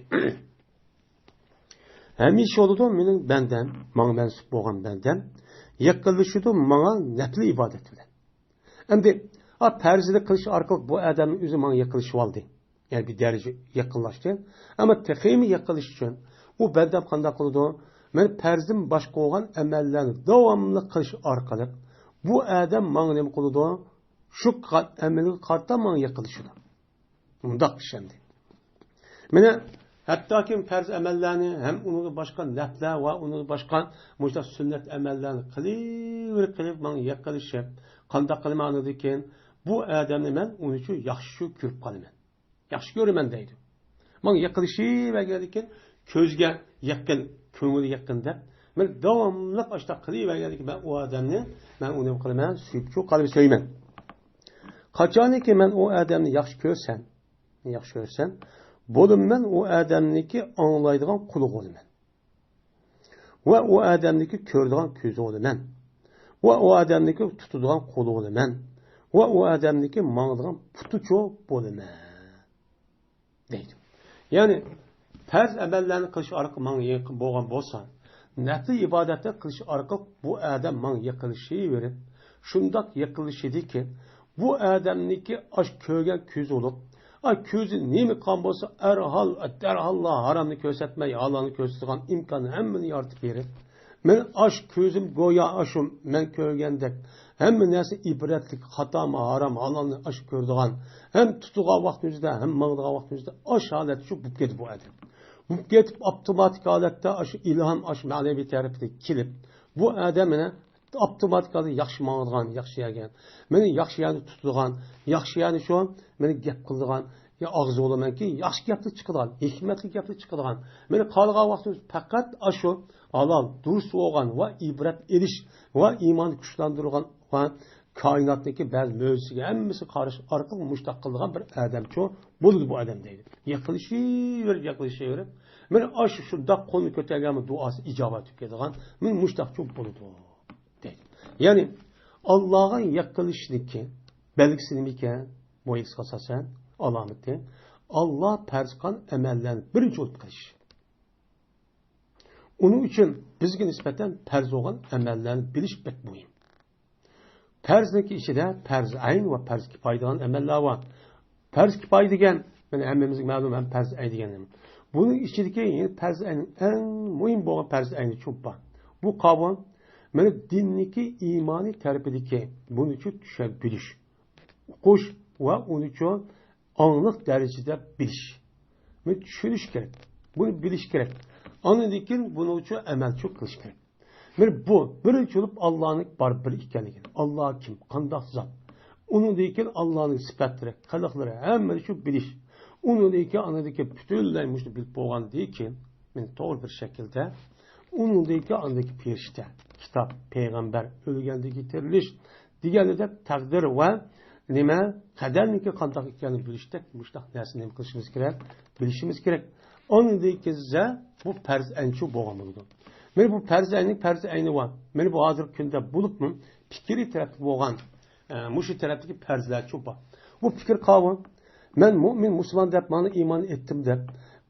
ھەمىشە بولىدۇ مېنىڭ بەندەم، ماڭا مەنسۇپ بولغان بەندەم، يېقىنلىشىدۇ ماڭا نەپلى ئىبادەت بىلەن. ئەمدى، ئا، پەرزنى قىلىش ئارقىلىق بۇ ئادەمنىڭ ئۆزى ماڭا يېقىنلىشىۋالدى. يەنى بىر دەرىجە يېقىنلاشتى. ئەمما تېخىمۇ يېقىنلىشىش ئۈچۈن ئۇ بەندەم قانداق قىلىدۇ؟ مەن پەرزدىن باشقا بولغان ئەمەللەرنى داۋاملىق قىلىش ئارقىلىق بۇ ئادەم ماڭا نېمە قىلىدۇ؟ شۇ قىلغان ئەمىلىگە قارىتا ماڭا يېقىنلىشىدۇ. مۇنداق ئىش ئەمدى. مانا، ھەتتاكى پەرز ئەمەللەرنى ھەم ئۇنىڭدىن باشقا نەپلەر ۋە ئۇنىڭدىن باشقا مۇشۇنداق سۈننەت ئەمەللەرنى قىلىۋېرىپ، قىلىپ ماڭا يېقىنلىشىپ، قانداق قىلىمەن ئاندىن كېيىن؟ بۇ ئادەمنى مەن ئۇنىڭ ئۈچۈن ياخشى كۆرۈپ قالىمەن. ياخشى كۆرىمەن دەيدۇ. ماڭا يېقىنلىشىۋەرگەندىن كېيىن كۆزگە يېقىن، كۆڭۈل يېقىن دەپ، مەن داۋاملىق ئاشۇنداق قىلىۋەرگەندىن كېيىن مەن ئۇ ئادەمنى، مەن ئۇنى نېمە قىلىمەن؟ سۆيۈپچۇ قەلبى سۆيىمەن. قاچانكى مەن ئۇ ئادەمنى ياخشى كۆرسەم، ياخشى كۆرسەم، بولىمەن ئۇ ئادەمنىڭكى ئاڭلايدىغان قۇلىقى بولىمەن. ۋە ئۇ ئادەمنىڭكى كۆرىدىغان كۆزى بولىمەن. ۋە ئۇ ئادەمنىڭكى تۇتىدىغان قولى بولىمەن. ۋە ئۇ ئادەمنىڭكى ماڭىدىغان پۇتىچۇ بولىمەن. دەيدۇ. يەنى پەرز ئەمەللەرنى قىلىش ئارقىلىق ماڭا يېقىن بولغان بولسا، نەپلى ئىبادەتنى قىلىش ئارقىلىق بۇ ئادەم ماڭا يېقىنلىشىۋېرىپ، شۇنداق يېقىنلىشىدىكى، بۇ ئادەمنىڭكى ئاش كۆرگەن كۆزى بولۇپ، ئا، كۆزى نېمە قىلغان بولسا، ئەرھال، دەرھاللا ھارامنى كۆرسەتمەي، ھالالنى كۆرسىتىدىغان ئىمكان ھەممىنى يارىتىپ بېرىپ، مەن ئاش كۆزۈم گويا ئاشۇ مەن كۆرگەندەك، ھەممە نەرسە ئىبرەتلىك، خاتامۇ، ھارام، ھالالنى ئاش كۆرىدىغان، ھەم تۇتىدىغان ۋاقتىمىزدا، ھەم ماڭىدىغان ۋاقتىمىزدا ئاش ھالەتتە شۇ بولۇپ كېتىدۇ بۇ ئادەم. بولۇپ كېتىپ، ئاپتوماتىك ھالەتتە ئاشۇ ئىلھام، ئاشۇ مەنىۋى تەرىپىدىن كېلىپ، بۇ ئادەم مانا ئاپتوماتىكىدا ياخشى ماڭىدىغان، ياخشى يەرگە، مېنى ياخشى يەرنى تۇتىدىغان، ياخشى يەرنى شۇ، مېنى گەپ قىلىدىغان، يا ئاغزى بولىمەنكى، ياخشى گەپلا چىقىدىغان، ھېكمەتلىك گەپلا چىقىدىغان. مېنى قالغان ۋاقتىمىز پەقەت ئاشۇ ھالال، دۇرۇس بولغان ۋە ئىبرەت ئېلىش ۋە ئىماننى كۈچلەندۈرىدىغان ۋە كائىناتنىڭكى بەزى مۆجىزىگە ھەممىسىگە قارىشى ئارقىلىق مۇشۇنداق قىلىدىغان بىر ئادەمچۇ بولىدۇ بۇ ئادەم دەيدۇ. يېقىنلىشىۋېرىپ، يېقىنلىشىۋېرىپ، مانا ئاشۇ شۇنداق قولنى كۆتەرگەنمۇ دۇئاسى ئىجابەت بولۇپ كېتىدىغان، مانا مۇشۇنداقچۇ بولىدۇ دەيدۇ. يەنى ئاللاغا يېقىنلىشىشنىڭكى بەلگىسى نېمىكەن؟ بۇ ھېدىسقا ئاساسەن ئالامىتى، ئاللا پەرز قىلغان ئەمەللەرنى بىرىنچى بولۇپ قىلىش. ئۇنىڭ ئۈچۈن بىزگە نىسبەتەن پەرز بولغان ئەمەللەرنى بىلىش بەك مۇھىم. پەرزنىڭكى ئىچىدە پەرز ئەين ۋە پەرز كىپايە دېگەن ئەمەللەر بار. پەرز كىپايە دېگەن، مانا ھەممىمىزگە مەلۇم، ھەم پەرز ئەين دېگەن. بۇنىڭ ئىچىدىكى يەنە پەرز ئەيننىڭ ئەڭ مۇھىم بولغان پەرز ئەينى چوپان. بۇ قاۋۇل، مانا دىندىكى ئىمانىي تەرىپىدىكى بۇنىچۇ چۈشەنچە بىلىش، ئۇقۇش ۋە ئۇنىچۇ ئاڭلىق دەرىجىدە بىلىش. بۇنى چۈشىنىش كېرەك. بۇنى بىلىش كېرەك. ئاندىن كېيىن بۇنىڭ ئۈچۈن ئەمەلچۇ قىلىش كېرەك. بىر بۇ، بىرىنچى بولۇپ ئاللانىڭ بار بىر ئىكەنلىكىنى، ئاللا كىم، قانداق زات. ئۇنىڭدىن كېيىن ئاللانىڭ سۈپەتلىرى، قىلىقلىرى، ھەممىنى شۇ بىلىش. ئۇنىڭدىن كېيىن ئاندىن كېيىن پۈتۈنلەي مۇشۇنى بىلىپ بولغاندىن كېيىن، مانا توغرا بىر شەكىلدە، ئۇنىڭدىن كېيىن ئاندىن كېيىن پېرىشتە، كىتاب، پەيغەمبەر، ئۆلگەندىن كېيىن تىرىلىش، دېگەندەك تەقدىر ۋە نېمە، قەدەرنىڭكى قانداق ئىكەنلىكىنى بىلىشتەك مۇشۇنداق نەرسىنى نېمە قىلىشىمىز كېرەك؟ بىلىشىمىز كېرەك. ئاندىن كېيىن بۇ پەرز ئەينچۇ بولغان بولىدۇ. مانا بۇ پەرز ئەيننىڭ پەرز ئەينى بار. مانا بۇ ھازىرقى كۈندە بولۇپمۇ پىكرىي تەرەپتە بولغان، ئە، مۇشۇ تەرەپتىكى پەرزلەرچۇ بار. بۇ پىكىر قاۋۇل، مەن مۇئمىن، مۇسۇلمان دەپ مانا ئىمان ئېيتتىم دەپ،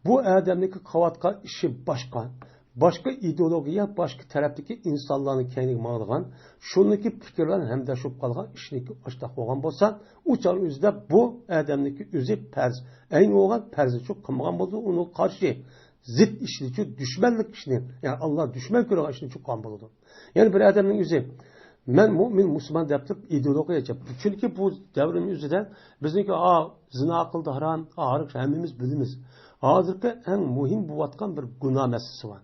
بۇ ئادەمنىڭكى قىلىۋاتقان ئىشى باشقا، باشقا ئىدېئولوگىيە، باشقا تەرەپتىكى ئىنسانلارنىڭ كەينىگە ماڭىدىغان، شۇنىڭكى پىكىر بىلەن ھەمدەش بولۇپ قالغان ئىشنىڭكى ئاشتاق بولغان بولسا، ئۇ چاغ ئۆزىدە بۇ ئادەمنىڭكى ئۆزى پەرز ئەين بولغان پەرزنىچۇ قىلمىغان بولىدۇ، ئۇنىڭغا قارشى زىت ئىشنىچۇ، دۈشمەنلىك ئىشنى، يەنى ئاللا دۈشمەن كۆرىدىغان ئىشنىچۇ قىلغان بولىدۇ. يەنە بىر ئادەمنىڭ ئۆزى، مەن مۇئمىن، مۇسۇلمان دەپ تۇرۇپ ئىدېئولوگىيەچە. چۈنكى بۇ دەۋرنىڭ ئۆزىدە بىزنىڭكى، ئا، زىنا قىلدى ھارام، ئا، ھەممىمىز بىلىمىز. ھازىرقى ئەڭ مۇھىم بولۇۋاتقان بىر گۇناھ مەسىلىسى بار.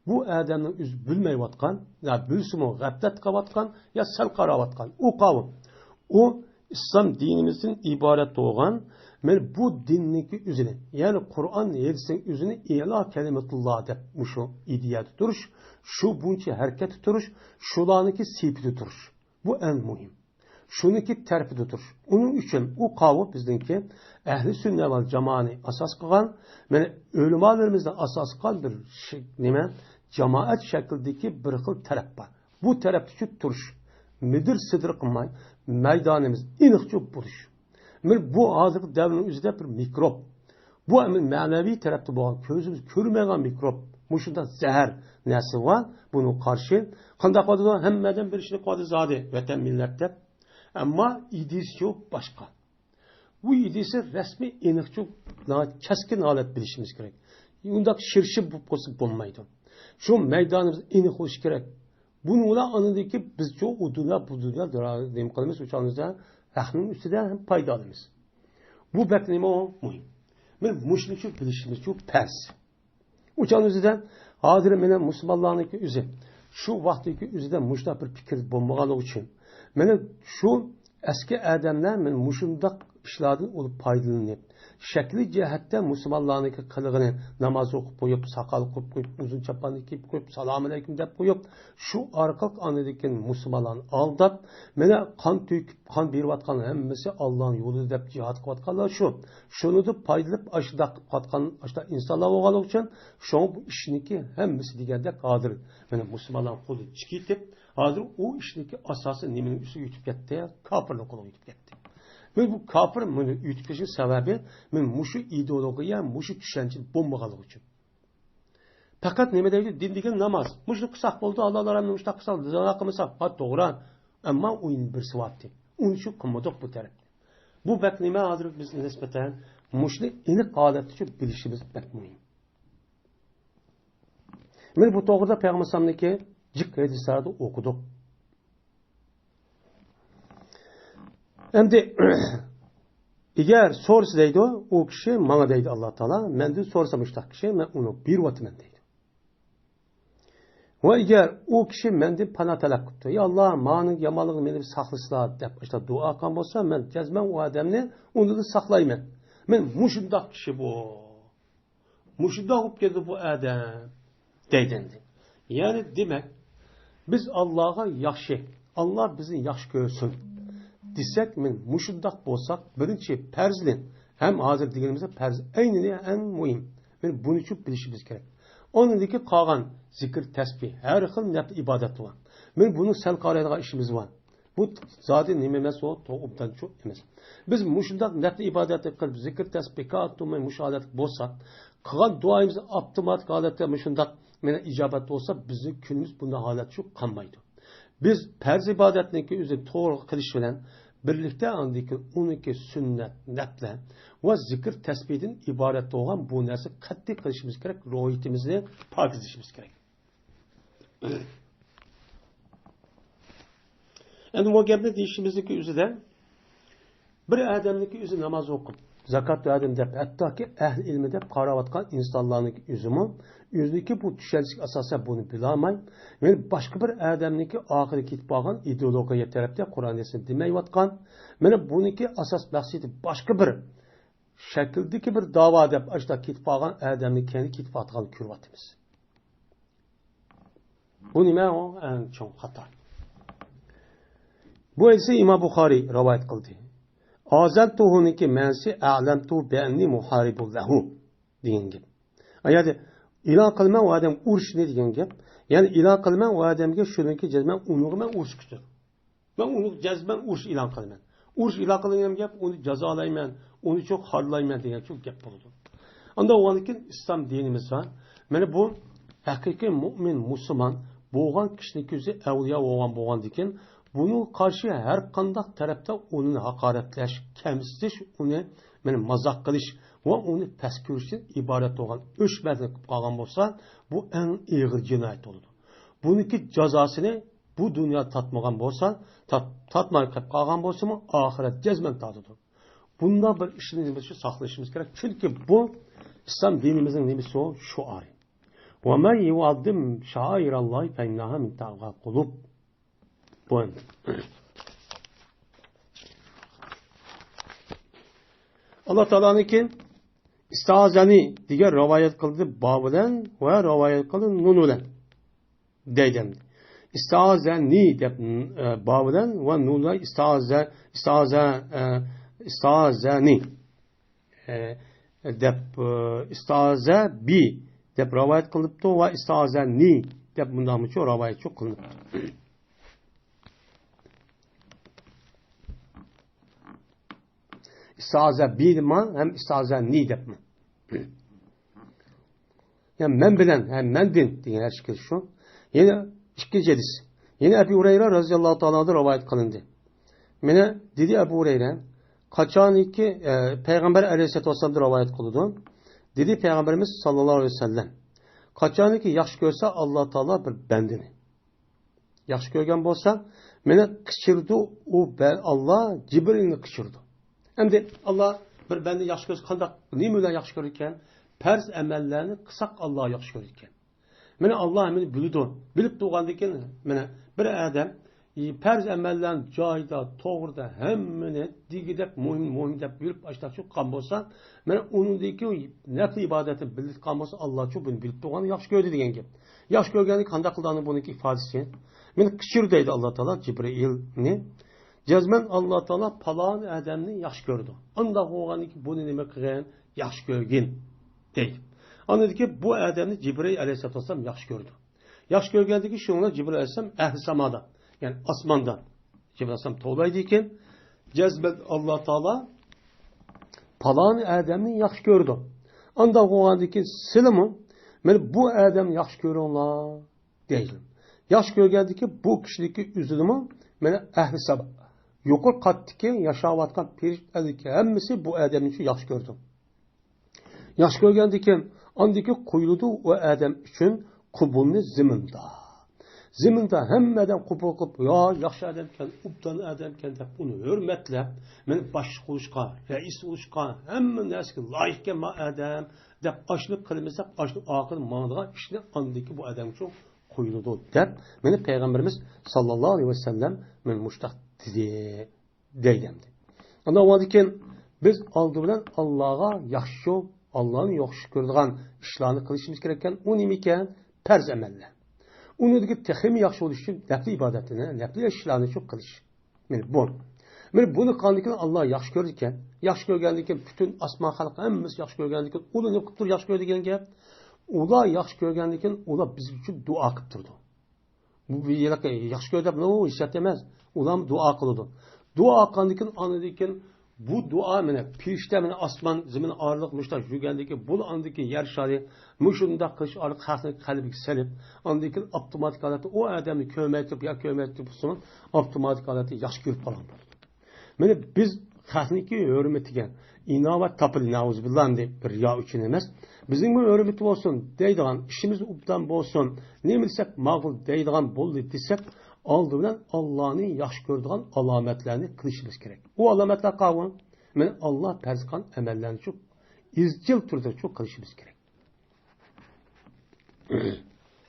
بۇ ئادەمنىڭ ئۆزى بىلمەيۋاتقان، يا بىلسىمۇ غەپلەت قىلىۋاتقان، يا سەل قاراۋاتقان. ئۇ قاۋۇل. ئۇ ئىسلام دىنىمىزدىن ئىبارەت بولغان، مانا بۇ دىننىڭكى ئۆزىنى، يەنى قۇرئان ھەدىسنىڭ ئۆزىنى ئىلا كەلىمەتۇللا دەپ مۇشۇ ئىدىيەدە تۇرۇش، شۇ بويىچە ھەرىكەتتە تۇرۇش، شۇلارنىڭكى سېپىدە تۇرۇش. بۇ ئەڭ مۇھىم. شۇنىڭكى تەرىپىدە تۇرۇش. ئۇنىڭ ئۈچۈن ئۇ قاۋۇل بىزنىڭكى ئەھلى سۈننە ۋەل جامائەنى ئاساس قىلغان، مانا ئۆلىمالىرىمىزنى ئاساس قىلغان بىر شى-، نېمە، جامائەت شەكلىدىكى بىر خىل تەرەپ بار. بۇ تەرەپتىچۇ تۇرۇش، مىدىر-سىدىر قىلماي، مەيدانىمىز ئېنىقچۇ بولۇش. مانا بۇ ھازىرقى دەۋرنىڭ ئۆزىدە بىر مىكروب. بۇ ئەمدى مەنىۋى تەرەپتە بولغان، كۆزىمىز كۆرمەيدىغان مىكروب. مۇشۇنداق زەھەر نەرسە بار، بۇنىڭغا قارشى قانداق قىلىدۇ؟ ھەممە ئادەم بىر ئىشنى قىلىۋاتىدۇ زادى، ۋەتەن، مىللەت دەپ. ئەمما ئىدىيىسىچۇ باشقا. بۇ ئىدىيىسى رەسمىي، ئېنىقچۇ، ناھايىتى كەسكىن ھالەت بىلىشىمىز كېرەك. ئۇنداق شىرشىم بولۇپ قالسا بولمايدۇ. شۇ مەيدانىمىز ئېنىق بولۇشى كېرەك. بۇنىڭ بىلەن ئاندىن كېيىن بىزچۇ ئۇ دۇنيا، بۇ دۇنيا نېمە قىلىمىز، ئۇ چاغدا ھەقنىڭ ئۈستىدە ھەم پايدا ئالىمىز. بۇ بەك نېمە ئۇ؟ مۇھىم. مانا مۇشۇنىچۇ بىلىشىمىزچۇ پەرز. ئۇ چاغنىڭ ئۆزىدە ھازىر مانا مۇسۇلمانلارنىڭكى ئۆزى، شۇ ۋاقىتتىكى ئۆزىدە مۇشۇنداق بىر پىكىر بولمىغانلىقى ئۈچۈن، مانا شۇ ئەسكى ئادەملەر مانا مۇشۇنداق ئىشلاردىن ئۇلار پايدىلىنىپ، شەكلىي جەھەتتە مۇسۇلمانلارنىڭكى قىلىغىنى، ناماز ئوقۇپ قويۇپ، ساقال قىلىپ قويۇپ، ئۇزۇن چاپاننى كىيىپ قويۇپ، سالام ئەلەيكۇم دەپ قويۇپ، شۇ ئارقىلىق ئاندىن كېيىن مۇسۇلمانلارنى ئالداپ، مانا قان تۆكۈپ، قان بېرىۋاتقان ھەممىسى ئاللانىڭ يولىدا دەپ جىھاد قىلىۋاتقانلار شۇ. شۇنىڭدىن پايدىلىنىپ، ئاشۇنداق قىلىپ قاتقان ئاشۇنداق ئىنسانلار بولغانلىقى ئۈچۈن، شۇڭا بۇ ئىشنىڭكى ھەممىسى دېگەندەك ھازىر مانا مۇسۇلمانلارنىڭ قولىدىن چىقىپ كېتىپ، ھازىر ئۇ ئىشنىڭكى ئاساسى نېمىنىڭ ئۈستىگە ئۆتۈپ كەتتى؟ كاپىرنىڭ قولىغا ئۆتۈپ كەتتى. مانا بۇ كاپىر مانا ئۆتۈپ كېتىشنىڭ سەۋەبى مانا مۇشۇ ئىدېئولوگىيە، مۇشۇ چۈشەنچە بولمىغانلىقى ئۈچۈن. پەقەت نېمە دەيدۇ؟ دىن دېگەن ناماز. مۇشۇنى قىلساق بولىدۇ، ئاللا رەھمىتى مۇشۇنداق قىلساق، زىنا قىلمىساق، ھە، توغرا. ئەمما ئۇ يەنە بىرسى بارتى. ئۇنى شۇ قىلمىدۇق بۇ تەرەپتە. بۇ بەك نېمە ھازىر بىز نىسبەتەن مۇشۇنى ئېنىق ھالەتتىچۇ بىلىشىمىز بەك مۇھىم. مانا بۇ توغرىدا پەيغەمبەر ئەلەيھىسسالامنىڭكى جىق ھەدىسلەردە ئوقۇدۇق. ئەمدى، ئەگەر سورىسا دەيدۇ، ئۇ كىشى ماڭا دەيدۇ ئاللا تائالا، مەندىن سورىسا مۇشۇنداق كىشى، مەن ئۇنى بېرىۋاتىمەن دەيدۇ. ۋە ئەگەر ئۇ كىشى مەندىن پانا تەلەپ قىپتۇ، يا ئاللا، مانىڭ يامانلىقىنى مېنى ساقلىسىلا دەپ ئاشۇنداق دۇئا قىلغان بولسا، مەن جەزمەن ئۇ ئادەمنى ئۇنىڭدىن ساقلايمەن. مەن مۇشۇنداق كىشى بۇ. مۇشۇنداق بولۇپ كەتتى بۇ ئادەم دەيدۇ ئەمدى. يەنى دېمەك، بىز ئاللاغا ياخشى، ئاللا بىزنى ياخشى كۆرسۇن. دېسەك، مانا مۇشۇنداق بولساق، بىرىنچى پەرزنى، ھەم ھازىر دېگىنىمىزدە پەرز ئەينىنى ئەڭ مۇھىم. مانا بۇنى چوڭ بىلىشىمىز كېرەك. ئاندىن كېيىن قالغان زىكىر، تەسبىھ، ھەر خىل نەپلى ئىبادەت بار. مانا بۇنى سەل قارايدىغان ئىشىمىز بار. بۇ زادى نېمە ئەمەس، ئۇ تو-، ئوبدان چوڭ ئەمەس. بىز مۇشۇنداق نەپلى ئىبادەتنى قىلىپ، زىكىر، تەسبىھ، كائىنات تۇماي مۇشۇ ھالەتتە بولسا، قىلغان دۇئايىمىز ئاپتوماتىك ھالەتتە مۇشۇنداق مانا ئىجابەت بولسا، بىزنىڭ كۈنىمىز بۇنداق ھالەتتە شۇ قالمايدۇ. بىز پەرز ئىبادەتنىڭكى ئۆزىنى توغرا قىلىش بىلەن بىرلىكتە، ئاندىن كېيىن ئۇنىڭكى سۈننەت، نەپلە ۋە زىكىر، تەسبىھدىن ئىبارەت بولغان بۇ نەرسە قەتئىي قىلىشىمىز كېرەك، روھىيىتىمىزنى پاكىزلىشىمىز كېرەك. ئەمدى بۇ گەپنى دېيىشىمىزنىڭكى ئۆزىدە، بىر ئادەمنىڭكى ئۆزى ناماز ئوقۇپ، زاكات بەردىم دەپ، ھەتتاكى ئەھلى ئىلمى دەپ قاراۋاتقان ئىنسانلارنىڭكى ئۆزىمۇ ئۆزىنىڭكى بۇ چۈشەنچىسىگە ئاساسەن بۇنى بىلالماي، يەنە باشقا بىر ئادەمنىڭكى ئاخىرى كېتىپ قالغان ئىدېئولوگىيە تەرەپتە قۇرئان ھەدىسنى دېمەيۋاتقان، مانا بۇنىڭكى ئاساس مەقسىتى باشقا بىر شەكىلدىكى بىر داۋا دەپ ئاشۇنداق كېتىپ قالغان ئادەمنى كەينىدە كېتىپ قالغانلىقىنى كۆرۈۋاتىمىز. بۇ نېمە؟ ئۇ ئەڭ چوڭ خاتا. بۇ ھەدىسنى ئىمام بۇخارىي رىۋايەت قىلدى. ئازەنتۇھۇنىڭكى مەنىسى ئەلەمتۇ بىئەننى مۇھارىبۇن لەھۇ دېگەن گەپ. ئايەتتە ئېلان قىلىمەن ئۇ ئادەمگە ئۇرۇشنى دېگەن گەپ. يەنى ئېلان قىلىمەن ئۇ ئادەمگە شۇنىڭكى جەزمەن ئۇنىڭغا مەن ئۇرۇشقا تۇتۇپ. مەن ئۇنى جەزمەن ئۇرۇش ئېلان قىلىمەن. ئۇرۇش ئېلان قىلىنغان گەپ، ئۇنى جازالايمەن، ئۇنى چوڭ خارلايمەن دېگەن چوڭ گەپ بولىدۇ. ئاندىن بولغاندىن كېيىن ئىسلام دىنىمىزدا، مانا بۇ ھەقىقىي مۇئمىن، مۇسۇلمان بولغان كىشىنىڭ كۆزى ئەۋلىيا بولغان، بولغاندىن كېيىن بۇنىڭغا قارشى ھەر قانداق تەرەپتە ئۇنى ھاقارەتلەش، كەمسىتىش، ئۇنى، مانا، مازاق قىلىش ۋە ئۇنى پەس كۆرۈشتىن ئىبارەت بولغان ئۆچمەنلىك قىلىپ قالغان بولسا، بۇ ئەڭ ئېغىر جىنايەت بولىدۇ. بۇنىڭكى جازاسىنى بۇ دۇنيا تارتمىغان بولسا، تارت-، تارتماي قېلىپ قالغان بولسىمۇ، ئاخىرەت جەزمەن تارتىدۇ. بۇنداق بىر ئىشنى نېمە ئۈچۈن ساقلىشىمىز كېرەك؟ چۈنكى بۇ ئىسلام دىنىمىزنىڭ نېمىسى ئۇ؟ شوئارى. «ۋە مەن يۇئەززىم شائىرەللاھى فەئىننەھا مىن تەقۋەل قۇلۇب». بۇ ئەمدى. ئاللا تائالانىڭكى ئىستائازەنى دېگەن رىۋايەت قىلدى با بىلەن ۋە رىۋايەت قىلدى نۇن بىلەن. دەيدۇ ئەمدى. ئىستائازەنى دەپ، ئە، با بىلەن ۋە نۇن بىلەن ئىستائازە، ئىستائازە، ئە، ئىستائازەنى، ئە، دەپ، ئە، ئىستائازە بى دەپ رىۋايەت قىلىنىپتۇ ۋە ئىستائازەنى دەپ مۇنداقمۇچۇ رىۋايەتچۇ قىلىنىپتۇ. ئىستائازە بى دېمە ھەم ئىستائازە نى دەپمۇ. يەنى مەن بىلەن، ھە، مەندىن دېگەن ھەر ئىككىلىسى شۇ. يەنە ئىككىنچى ھەدىس. يەنە ئەبۇ ھۇرەيرە رەزىياللاھۇ تائالا ئەنھۇدىن رىۋايەت قىلىندى. مانا دېدى ئەبۇ ھۇرەيرە، قاچانكى، ئە، پەيغەمبەر ئەلەيھىسسالاتۇ ۋەسسالامدىن رىۋايەت قىلىدۇ. دېدى پەيغەمبىرىمىز ساللاللاھۇ ئەلەيھى ۋەسەللەم، قاچانكى ياخشى كۆرسە ئاللا تائالا بىر بەندىنى ياخشى كۆرگەن بولسا، مېنى قېچىرىدۇ، ئۇ بە-، ئاللا جىبرىلنى قېچىرىدۇ. ئەمدى ئاللا بىر بەندىنى ياخشى كۆرسە قانداق، نېمە بىلەن ياخشى كۆرىدىكەن؟ پەرز ئەمەللەرنى قىلساق ئاللا ياخشى كۆرىدىكەن. مانا ئاللا ھەممىنى بىلىدۇ. بىلىپ تۇرغاندىن كېيىن، مانا بىر ئادەم پەرز ئەمەللەرنى جايىدا، توغرىدا، ھەممىنى دېگۈدەك مۇھىم، مۇھىم دەپ بىلىپ ئاشتاق چىققان بولسا، مانا ئۇنىڭدىن كېيىن نەپلى ئىبادەتنى بىلىدىغان بولسا، ئاللاچۇ بۇنى بىلىپ تۇرغان ياخشى كۆردى دېگەن گەپ. ياخشى كۆرگەندىن كېيىن قانداق قىلىدۇ ئۇنىڭ بۇنىڭكى ئىپادىسى؟ مېنى قېچىر دەيدۇ ئاللا تائالا جىبرىئىلنى. جەزمەن ئاللا تائالا پالان ئادەمنى ياخشى كۆرىدۇ. ئانداق بولغاندىن كېيىن بۇنى نېمە قىلغىن؟ ياخشى كۆرگىن دەيدۇ. ئاندىن كېيىن بۇ ئادەمنى جىبرىئىل ئەلەيھىسسالاتۇ ۋەسسالام ياخشى كۆرىدۇ. ياخشى كۆرگەندىن كېيىن شۇنىڭ بىلەن جىبرىل ئەلەيھىسسالام ئەھلى سامادا، يەنى ئاسماندا جىبرىل ئەلەيھىسسالام توۋلايدىكەن، جەزمەن ئاللا تائالا پالان ئادەمنى ياخشى كۆرىدۇ. ئانداق بولغاندىن كېيىن سىلىمۇ مانا بۇ ئادەمنى ياخشى كۆرۈڭلار دەيدۇ. ياخشى كۆرگەندىن كېيىن بۇ كىشىنىڭكى ئۆزىنىمۇ مانا ئەھلى ساما، يۇقىرى قاتتىكى ياشاۋاتقان پېرىشتىلەرنىڭكى ھەممىسى بۇ ئادەمنى ياخشى كۆرىدۇ. ياخشى كۆرگەندىن كېيىن ئاندىن كېيىن قويۇلىدۇ ئۇ ئادەم ئۈچۈن قوبۇلنى زېمىندا. زېمىندا ھەممە ئادەم قوبۇل قىلىپ، يا ياخشى ئادەمكەن، ئوبدان ئادەمكەن دەپ ئۇنى ھۆرمەتلەپ، مېنى باشلىق قىلىشقا، رەئىس قىلىشقا، ھەممە نەرسىگە لايىقكەن ما ئادەم دەپ ئاشۇنى قىلمىساق، ئاشۇنى ئارقىدىن ماڭىدىغان ئىشنى ئاندىن كېيىن بۇ ئادەم ئۈچۈن قويۇلىدۇ دەپ مېنى پەيغەمبىرىمىز ساللاللاھۇ ئەلەيھى ۋەسەللەم مېنى مۇشتاق دېدى. دەيدۇ ئەمدى. ئاندىن بولغاندىن كېيىن بىز ئالدى بىلەن ئاللاغا ياخشى، ئاللانى ياخشى كۆرىدىغان ئىشلارنى قىلىشىمىز كېرەككەن. ئۇ نېمە ئىكەن؟ پەرز ئەمەللەر. ئۇنىڭدىكى تېخىمۇ ياخشى بولۇش ئۈچۈن نەپلى ئىبادەتنى، نەپلى ئىشلارنى شۇ قىلىش. مانا بۇ. مانا بۇنى قىلغاندىن كېيىن ئاللا ياخشى كۆرىدىكەن. ياخشى كۆرگەندىن كېيىن پۈتۈن ئاسمان خەلقى ھەممىسى ياخشى كۆرگەندىن كېيىن ئۇلار نېمە قىلىپ تۇرۇپ ياخشى كۆرىدۇ دېگەن گەپ؟ ئۇلار ياخشى كۆرگەندىن كېيىن ئۇلار بىز ئۈچۈن دۇئا قىلىپ تۇرىدۇ. بۇ بىر ياخشى كۆرۈپ دەپ، ئۇ ھېچ ئەمەس. ئۇلار دۇئا قىلىدۇ. دۇئا قىلغاندىن كېيىن ئاندىن كېيىن بۇ دۇئا مانا پەرىشتە مانا ئاسمان زېمىن ئارىلىق مۇشۇنداق يۈرگەندىن كېيىن بۇ ئاندىن كېيىن يەر شارى مۇشۇنداق قىلىش ئارقىلىق خەلقنىڭ قەلبىگە سېلىپ، ئاندىن كېيىن ئاپتوماتىك ھالەتتە ئۇ ئادەمنى كۆرمەي تۇرۇپ يا كۆرمەي تۇرۇپ بولسىمۇ ئاپتوماتىك ھالەتتە ياخشى كۆرۈپ قالغان بولىدۇ. مانا بىز خەقنىڭكى ھۆرمىتىگە ئىناۋەت تاپىلى نەئۇزۇبىللا ئەمدى بىر رىيا ئۈچۈن ئەمەس. بىزنىڭمۇ ھۆرمىتى بولسۇن دەيدىغان، ئىشىمىز ئوبدان بولسۇن، نېمە دېسەك ماقۇل دەيدىغان بولدى دېسەك، ئالدى بىلەن ئاللانى ياخشى كۆرىدىغان ئالامەتلەرنى قىلىشىمىز كېرەك. ئۇ ئالامەتلەر قاۋۇن. مانا ئاللا پەرز قىلغان ئەمەللەرنى شۇ ئىزچىل تۈردە شۇ قىلىشىمىز كېرەك.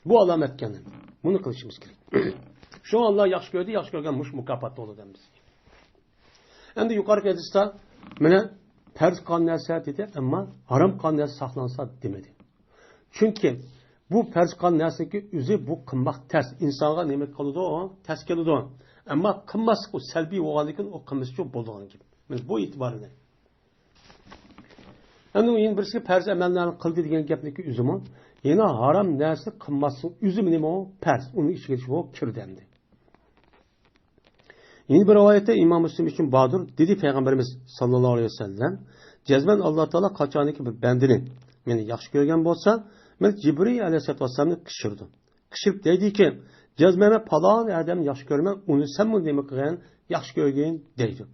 بۇ ئالامەتكەن. بۇنى قىلىشىمىز كېرەك. شۇڭا ئاللا ياخشى كۆردى، ياخشى كۆرگەن مۇشۇ مۇكاپات بولىدۇ دەيمىز. ئەمدى يۇقىرىقى ھەدىستە مانا پەرز قىلغان نەرسە دېدى، ئەمما ھارام قىلغان نەرسە ساقلانسا دېمىدى. چۈنكى بۇ پەرز قىلغان نەرسىنىڭكى ئۆزى بۇ قىلماق تەس. ئىنسانغا نېمە قىلىدۇ؟ تەس كېلىدۇ. ئەمما قىلماسلىق ئۇ سەلبىي بولغاندىن كېيىن ئۇ قىلمىسىچۇ بولىدىغان گەپ. مانا بۇ ئېتىبارى بىلەن. ئەمدى يەنە بىرسىگە پەرز ئەمەللەرنى قىلدى دېگەن گەپنىڭكى ئۆزىمۇ يەنە ھارام نەرسە قىلماسلىق ئۆزىمۇ نېمە ئۇ؟ پەرز. ئۇنىڭ ئىچىگە شۇ كىردى ئەمدى. يەنە بىر رىۋايەتتە ئىمام مۇسلىم ئۈچۈن باردۇر، دېدى پەيغەمبىرىمىز ساللاللاھۇ ئەلەيھى ۋەسەللەم، جەزمەن ئاللا تائالا قاچانكى بىر بەندىنى مېنى ياخشى كۆرگەن بولسا، مەن جىبرىل ئەلەيھىسسالاتۇ ۋەسسالامنى قىچقىرىدۇ. قىچقىرىپ دەيدىكى، جەزمەن مەن پالان ئادەمنى ياخشى كۆرىمەن، ئۇنى سەنمۇ نېمە قىلغىن، ياخشى كۆرگىن دەيدۇ.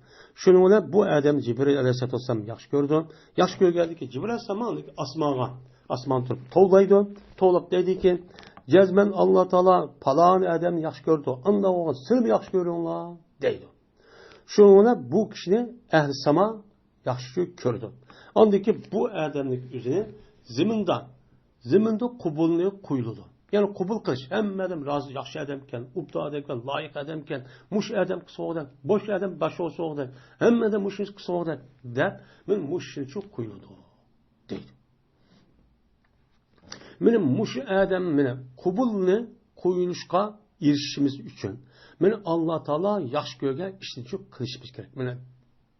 شۇنىڭ بىلەن بۇ ئادەم جىبرىل ئەلەيھىسسالاتۇ ۋەسسالامنى ياخشى كۆرىدۇ. ياخشى كۆرگەندىكى جىبرىل ئەلەيھىسسالام ئاسمانغا، ئاسمانغا تۇرۇپ توۋلايدۇ. توۋلاپ دەيدىكى، جەزمەن ئاللا تائالا پالان ئادەمنى ياخشى كۆرىدۇ، ئانداق بولغان سىلىمۇ ياخشى كۆرۈڭلار دەيدۇ. شۇنىڭ بىلەن بۇ كىشىنى ئەھلى ساما ياخشى كۆرىدۇ. ئاندىن كېيىن بۇ ئادەمنىڭ ئۆزىنى زېمىندا، زېمىندا قوبۇلنى قويۇلىدۇ. يەنى قوبۇل قىلىش، ھەممە ئادەم رازى، ياخشى ئادەمكەن، ئوبدان ئادەمكەن، لايىق ئادەمكەن، مۇشۇ ئادەم قىلسا بولغۇدەك، مۇشۇ ئادەم باشلىق بولسا بولغۇدەك، ھەممە ئادەم مۇشۇنى قىلسا بولغۇدەك دەپ، مانا مۇشۇنىچۇ قويۇلىدۇ دەيدۇ. مانا مۇشۇ ئادەم مانا قوبۇلنى قويۇلۇشقا ئېرىشىشىمىز ئۈچۈن مانا ئاللا تائالا ياخشى كۆرگەن ئىشنىچۇ قىلىشىمىز كېرەك. مانا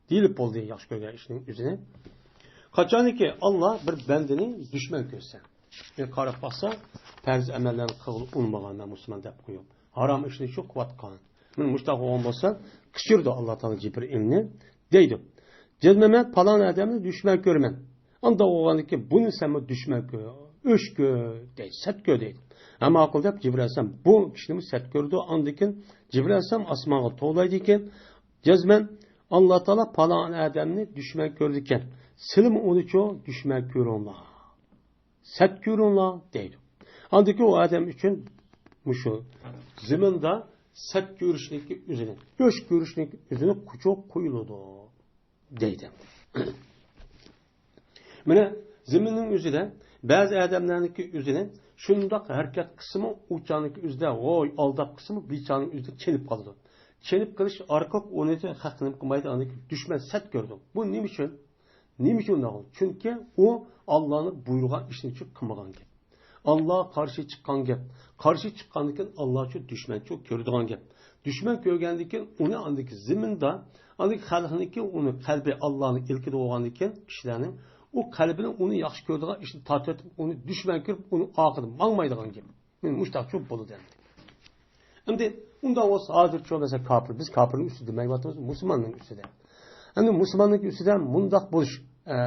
دېيىلىپ بولدى ياخشى كۆرگەن ئىشنىڭ ئۆزىنى. قاچانكى ئاللا بىر بەندىنى دۈشمەن كۆرسە، مانا قاراپ باقسا، پەرز ئەمەللەرنى قىلغىلى ئۇنىمىغان مەن مۇسۇلمان دەپ قويۇپ، ھارام ئىشنىچۇ قىلىۋاتقان. مانا مۇشۇنداق بولغان بولسا، قىچقىرىدۇ ئاللا تائالا جىبرىئىلنى، دەيدۇ. جەزمەن مەن پالان ئادەمنى دۈشمەن كۆرىمەن. ئانداق بولغاندىن كېيىن بۇنى سەنمۇ دۈشمەن كۆر، ئۆچ كۆر دەيدۇ، سەت كۆر دەيدۇ. ھە ماقۇل دەپ جىبرىئىل ئەلەيھىسسالام بۇ كىشىنىمۇ سەت كۆرىدۇ. ئاندىن كېيىن جىبرىئىل ئەلەيھىسسالام ئاسمانغا توۋلايدىكەن، جەزمەن ئاللا تائالا پالان ئادەمنى دۈشمەن كۆرىدىكەن. سىلىمۇ ئۇنىچۇ دۈشمەن كۆرۈڭلار. سەت كۆرۈڭلار دەيدۇ. ئاندىن كېيىن ئۇ ئادەم ئۈچۈن مۇشۇ زېمىندا سەت كۆرۈشنىڭكى ئۆزىنى، ئۆچ كۆرۈشنىڭكى ئۆزىنى قۇچۇق قويۇلىدۇ دەيدۇ. مانا زېمىننىڭ ئۆزىدە بەزى ئادەملەرنىڭكى ئۆزىنى شۇنداق ھەرىكەت قىلسىمۇ، ئۇ چاغنىڭكى ئۆزىدە ھوي ئالداپ قىلسىمۇ، بىر چاغنىڭ ئۆزىدە چېنىپ قالىدۇ. چېنىپ قېلىش ئارقىلىق ئۇنى خەق نېمە قىلمايدۇ، ئاندىن كېيىن دۈشمەن سەت كۆرىدۇ. بۇ نېمە ئۈچۈن؟ نېمە ئۈچۈن ئۇنداق؟ چۈنكى ئۇ ئاللانىڭ بۇيرۇغان ئىشىنى قىلمىغان گەپ. ئاللاغا قارشى چىققان گەپ. قارشى چىققاندىن كېيىن ئاللاچۇ دۈشمەنچۇ كۆرىدىغان گەپ. دۈشمەن كۆرگەندىن كېيىن ئۇنى ئاندىكى زېمىندا، ئاندىكى خەلقنىڭكى ئۇنى قەلبى ئاللانى ئىلكىدە بولغاندىن كېيىن كىشىلەرنىڭ ئۇ قەلبىنى ئۇنى ياخشى كۆرىدىغان ئىشنى تارتىۋېتىپ، ئۇنى دۈشمەن كۆرۈپ، ئۇنىڭ ئارقىدىن ماڭمايدىغان گەپ. مانا مۇشۇنداقچۇ بولىدۇ ئەمدى. ئەمدى ئۇنداق بولسا ھازىرچۇ مەسىلەن كاپىر، بىز كاپىرنىڭ ئۈستىدە دېمەيۋاتىمىز، مۇسۇلماننىڭ ئۈستىدە. ئەمدى مۇسۇلماننىڭ ئۈستىدە مۇنداق بولۇش، ئە،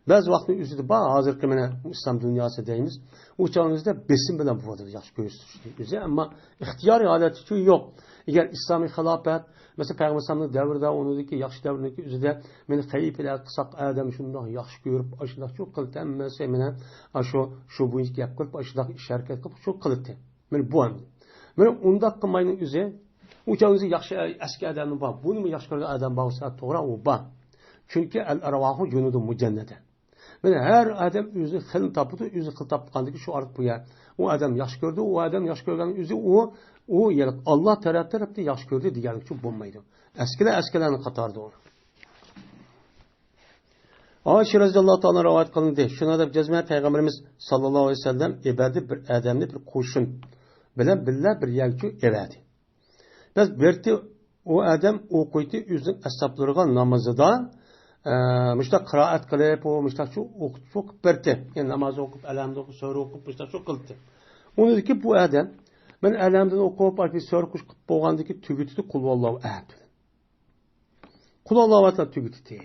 بەزى ۋاقىتنىڭ ئۆزىدە بار، ھازىرقى مانا ئىسلام دۇنياسى دەيمىز، ئۇ چاغنىڭ ئۆزىدە بېسىم بىلەن بولىدۇ ياخشى كۆرسىتىشنىڭ ئۆزى، ئەمما ئىختىيارىي ھالەتتىچۇ يوق. ئەگەر ئىسلامىي خىلاپەت، مەسىلەن، پەيغەمبەر ئەلەيھىسسالامنىڭ دەۋرىدە، ئۇنىڭدىكى ياخشى دەۋرىنىڭكى ئۆزىدە مېنى خەلىپىلەر قىلساق، ئادەم شۇنداق ياخشى كۆرۈپ، ئاشۇنداقچۇ قىلىپ، ھەممىسى مانا ئاشۇ، شۇ بويىچە گەپ قىلىپ، ئاشۇنداق ئىش ھەرىكەت قىلىپ، شۇ قىلىتتى. مانا بۇ ئەمدى. مانا ئۇنداق قىلماينىڭ ئۆزى، ئۇ چاغ ئۆزى ياخشى، ئەسكى ئادەممۇ بار. بۇنىمۇ ياخشى كۆرگەن ئادەم بار بولسا، توغرا، ئۇ بار. چۈنكى ئەل ئەرۋاھۇ جۇنۇدۇ مۇجەننەدە. مانا ھەر ئادەم ئۆزىنىڭ خىلىنى تاپىدۇ، ئۆزى خىل تاپقاندىكى شۇ ئارقا بۇ يەر. ئۇ ئادەم ياخشى كۆردى، ئۇ ئادەم ياخشى كۆرگەن ئۆزى ئۇ، ئۇ يەنى ئاللا تەرەپ تەرەپتە ياخشى كۆردى دېگەنلىكچۇ بولمايدۇ. ئەسكىلەر ئەسكىلەرنىڭ قاتارىدا ئۇ. ئائىشە رەزىياللاھۇ تائالا رىۋايەت قىلىندى. شۇنىڭ دەپ جەزمەن پەيغەمبىرىمىز ساللاللاھۇ ئەلەيھى ۋەسەللەم ئېبەردى بىر ئادەمنى بىر قوشۇن بىلەن بىللە بىر يەرگىچۇ ئېۋەردى. بەس بىرتى ئۇ ئادەم ئوقۇيتتى ئۆزىنىڭ ئەسھابلىرىغا نامىزىدا، ئە، مۇشۇنداق قىرائەت قىلىپ، ئۇ مۇشۇنداق شۇ ئوقۇتۇش ئوقۇپ بەردى. يەنى ناماز ئوقۇپ، ئەلھەمدۇ ئوقۇپ، سۈرە ئوقۇپ، مۇشۇنداق شۇ قىلدى. ئۇنىڭدىكى بۇ ئادەم، مەن ئەلھەمدۇنى ئوقۇپ، ئاكى سۈرە قوشۇپ بولغاندىن كېيىن تۈگىتىدۇ، قۇلھۇۋاللاھۇ ئەھەد بىلەن. قۇلھۇۋاللاھۇ ئەھەد تۈگىتىدۇ.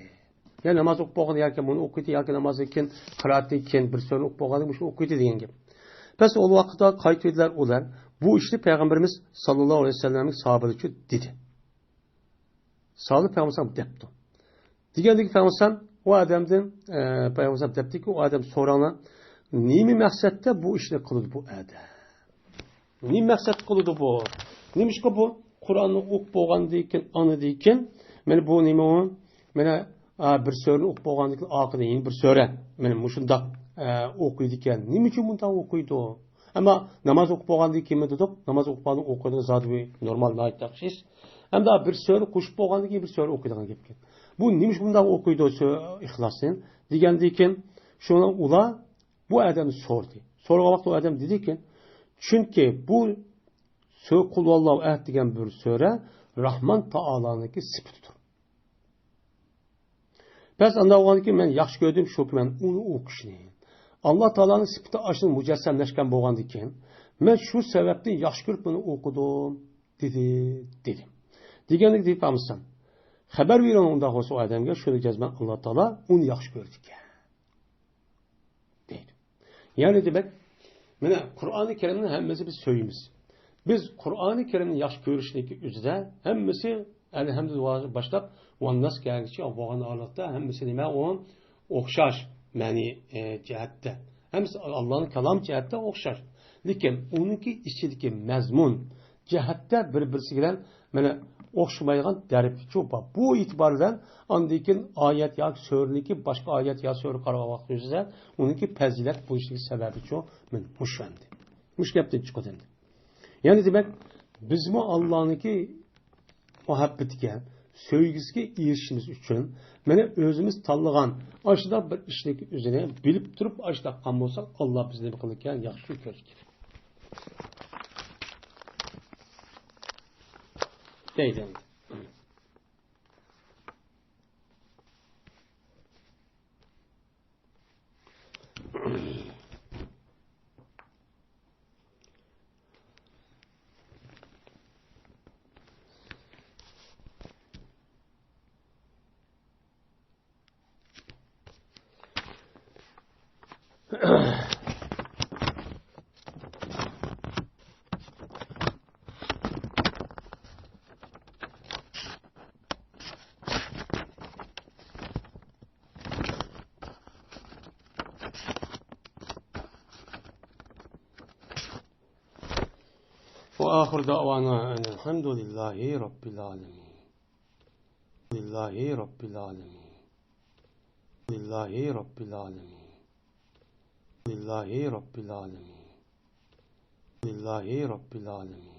يەنى ناماز ئوقۇپ بولغاندا ياكى بۇنى ئوقۇيدۇ، ياكى نامازدىن كېيىن، قىرائەتتىن كېيىن بىر سۈرىنى ئوقۇپ بولغاندا مۇشۇنى ئوقۇيدۇ دېگەن گەپ. بەس، ئۇ ۋاقىتتا قايتىۋىدىلەر ئۇلار. بۇ ئىشنى پەيغەمبىرىمىز ساللاللاھۇ ئەلەيھى ۋەسەللەمنىڭ ساھابىلىرىچۇ دېدى. سالىھ پەيغەمبەر دەپتۇ. دېگەندىكى پەيغەمبەر ئۇ ئادەمدىن، ئە، پەيغەمبەر دەپتىكى، ئۇ ئادەم سوراڭلار، نېمە مەقسەتتە بۇ ئىشنى قىلىدۇ بۇ ئادەم؟ نېمە مەقسەت قىلىدۇ بۇ؟ نېمىشقا بۇ قۇرئاننى ئوقۇپ بولغاندىن كېيىن، ئاندىن كېيىن، مانا بۇ نېمە ئۇ؟ مانا، ئا، بىر سۈرىنى ئوقۇپ بولغاندىن كېيىن ئارقىدىن يەنە بىر سۈرە، مانا مۇشۇنداق، ئە، ئوقۇيدىكەن. نېمە ئۈچۈن مۇنداق ئوقۇيدۇ؟ ئەمما ناماز ئوقۇپ بولغاندىن كېيىنمۇ دېدۇق، ناماز ئوقۇپ بولغاندىن ئوقۇيدىغان زادى بىر نورمال، ناھايىتى ياخشى ئىش. ئەمدى بىر سۈرە قوشۇپ بولغاندىن كېيىن بىر سۈرە ئوقۇيدىغان گەپكەن. بۇ نېمە ئۈچۈن بۇنداق ئوقۇيدۇ سۈرە ئىخلاسنى؟ دېگەندىن كېيىن، شۇنىڭ ئۇلار بۇ ئادەمنى سورىدى. سورىغان ۋاقىتتا ئۇ ئادەم دېدىكى، چۈنكى بۇ سۈرە قۇلھۇۋاللاھۇ ئەھەد دېگەن بىر سۈرە راھمان تائالانىڭكى سۈپىتىدۇر. بەس ئانداق بولغاندىكىن مەن ياخشى كۆردۈم شۇكى مەن ئۇنى ئوقۇشنى. ئاللا تائالانىڭ سۈپىتى ئاشۇنداق مۇجەسسەملەشكەن بولغاندىكىن، مەن شۇ سەۋەبتىن ياخشى كۆرۈپ بۇنى ئوقۇدۇم، دېدى، دېدى. دېگەندىكىن دېيىپ قالمىسام، خەۋەر بېرىڭ ئۇنداق بولسا ئۇ ئادەمگە، شۇنى جەزمەن ئاللا تائالا ئۇنى ياخشى كۆرىدىكەن. دەيدۇ. يەنى دېمەك، مانا قۇرئانى كەرىمنى ھەممىمىز بىز سۆيىمىز. بىز قۇرئانى كەرىمنى ياخشى كۆرۈشنىڭكى ئۆزىدە ھەممىسى ئەلھەمدۇ باشلاپ ۋەنناس كەلگۈچە بولغان ھالەتتە ھەممىسى نېمە ئۇ ئوخشاش مەنى، ئە، جەھەتتە. ھەممىسى ئاللانىڭ كالامى جەھەتتە ئوخشاش. لېكىن ئۇنىڭكى ئىچىدىكى مەزمۇن جەھەتتە بىر-بىرسى بىلەن مانا ئوخشىمايدىغان دەرىجىچۇ بار. بۇ ئېتىبار بىلەن ئاندىن كېيىن ئايەت ياكى سۈرىنىڭكى باشقا ئايەت يا سۈرە قارىغان ۋاقتىمىزدا ئۇنىڭكى پەزىلەت بولۇشلۇق سەۋەبىچۇ مانا مۇشۇ ئەمدى. مۇشۇ گەپتىن چىقىدۇ ئەمدى. يەنى دېمەك، بىزمۇ ئاللانىڭكى مۇھەببىتىگە، سۆيگۈسىگە ئېرىشىشىمىز ئۈچۈن، مانا ئۆزىمىز تاللىغان ئاشۇنداق بىر ئىشنىڭكى ئۆزىنى بىلىپ تۇرۇپ ئاشۇنداق قىلغان بولساق، ئاللا بىزنى نېمە قىلىدىكەن؟ ياخشى كۆرىدىكەن. دەيدۇ. وآخر دعوانا أن الحمد لله رب العالمين. لله رب العالمين. لله رب العالمين. لله رب العالمين. لله رب العالمين.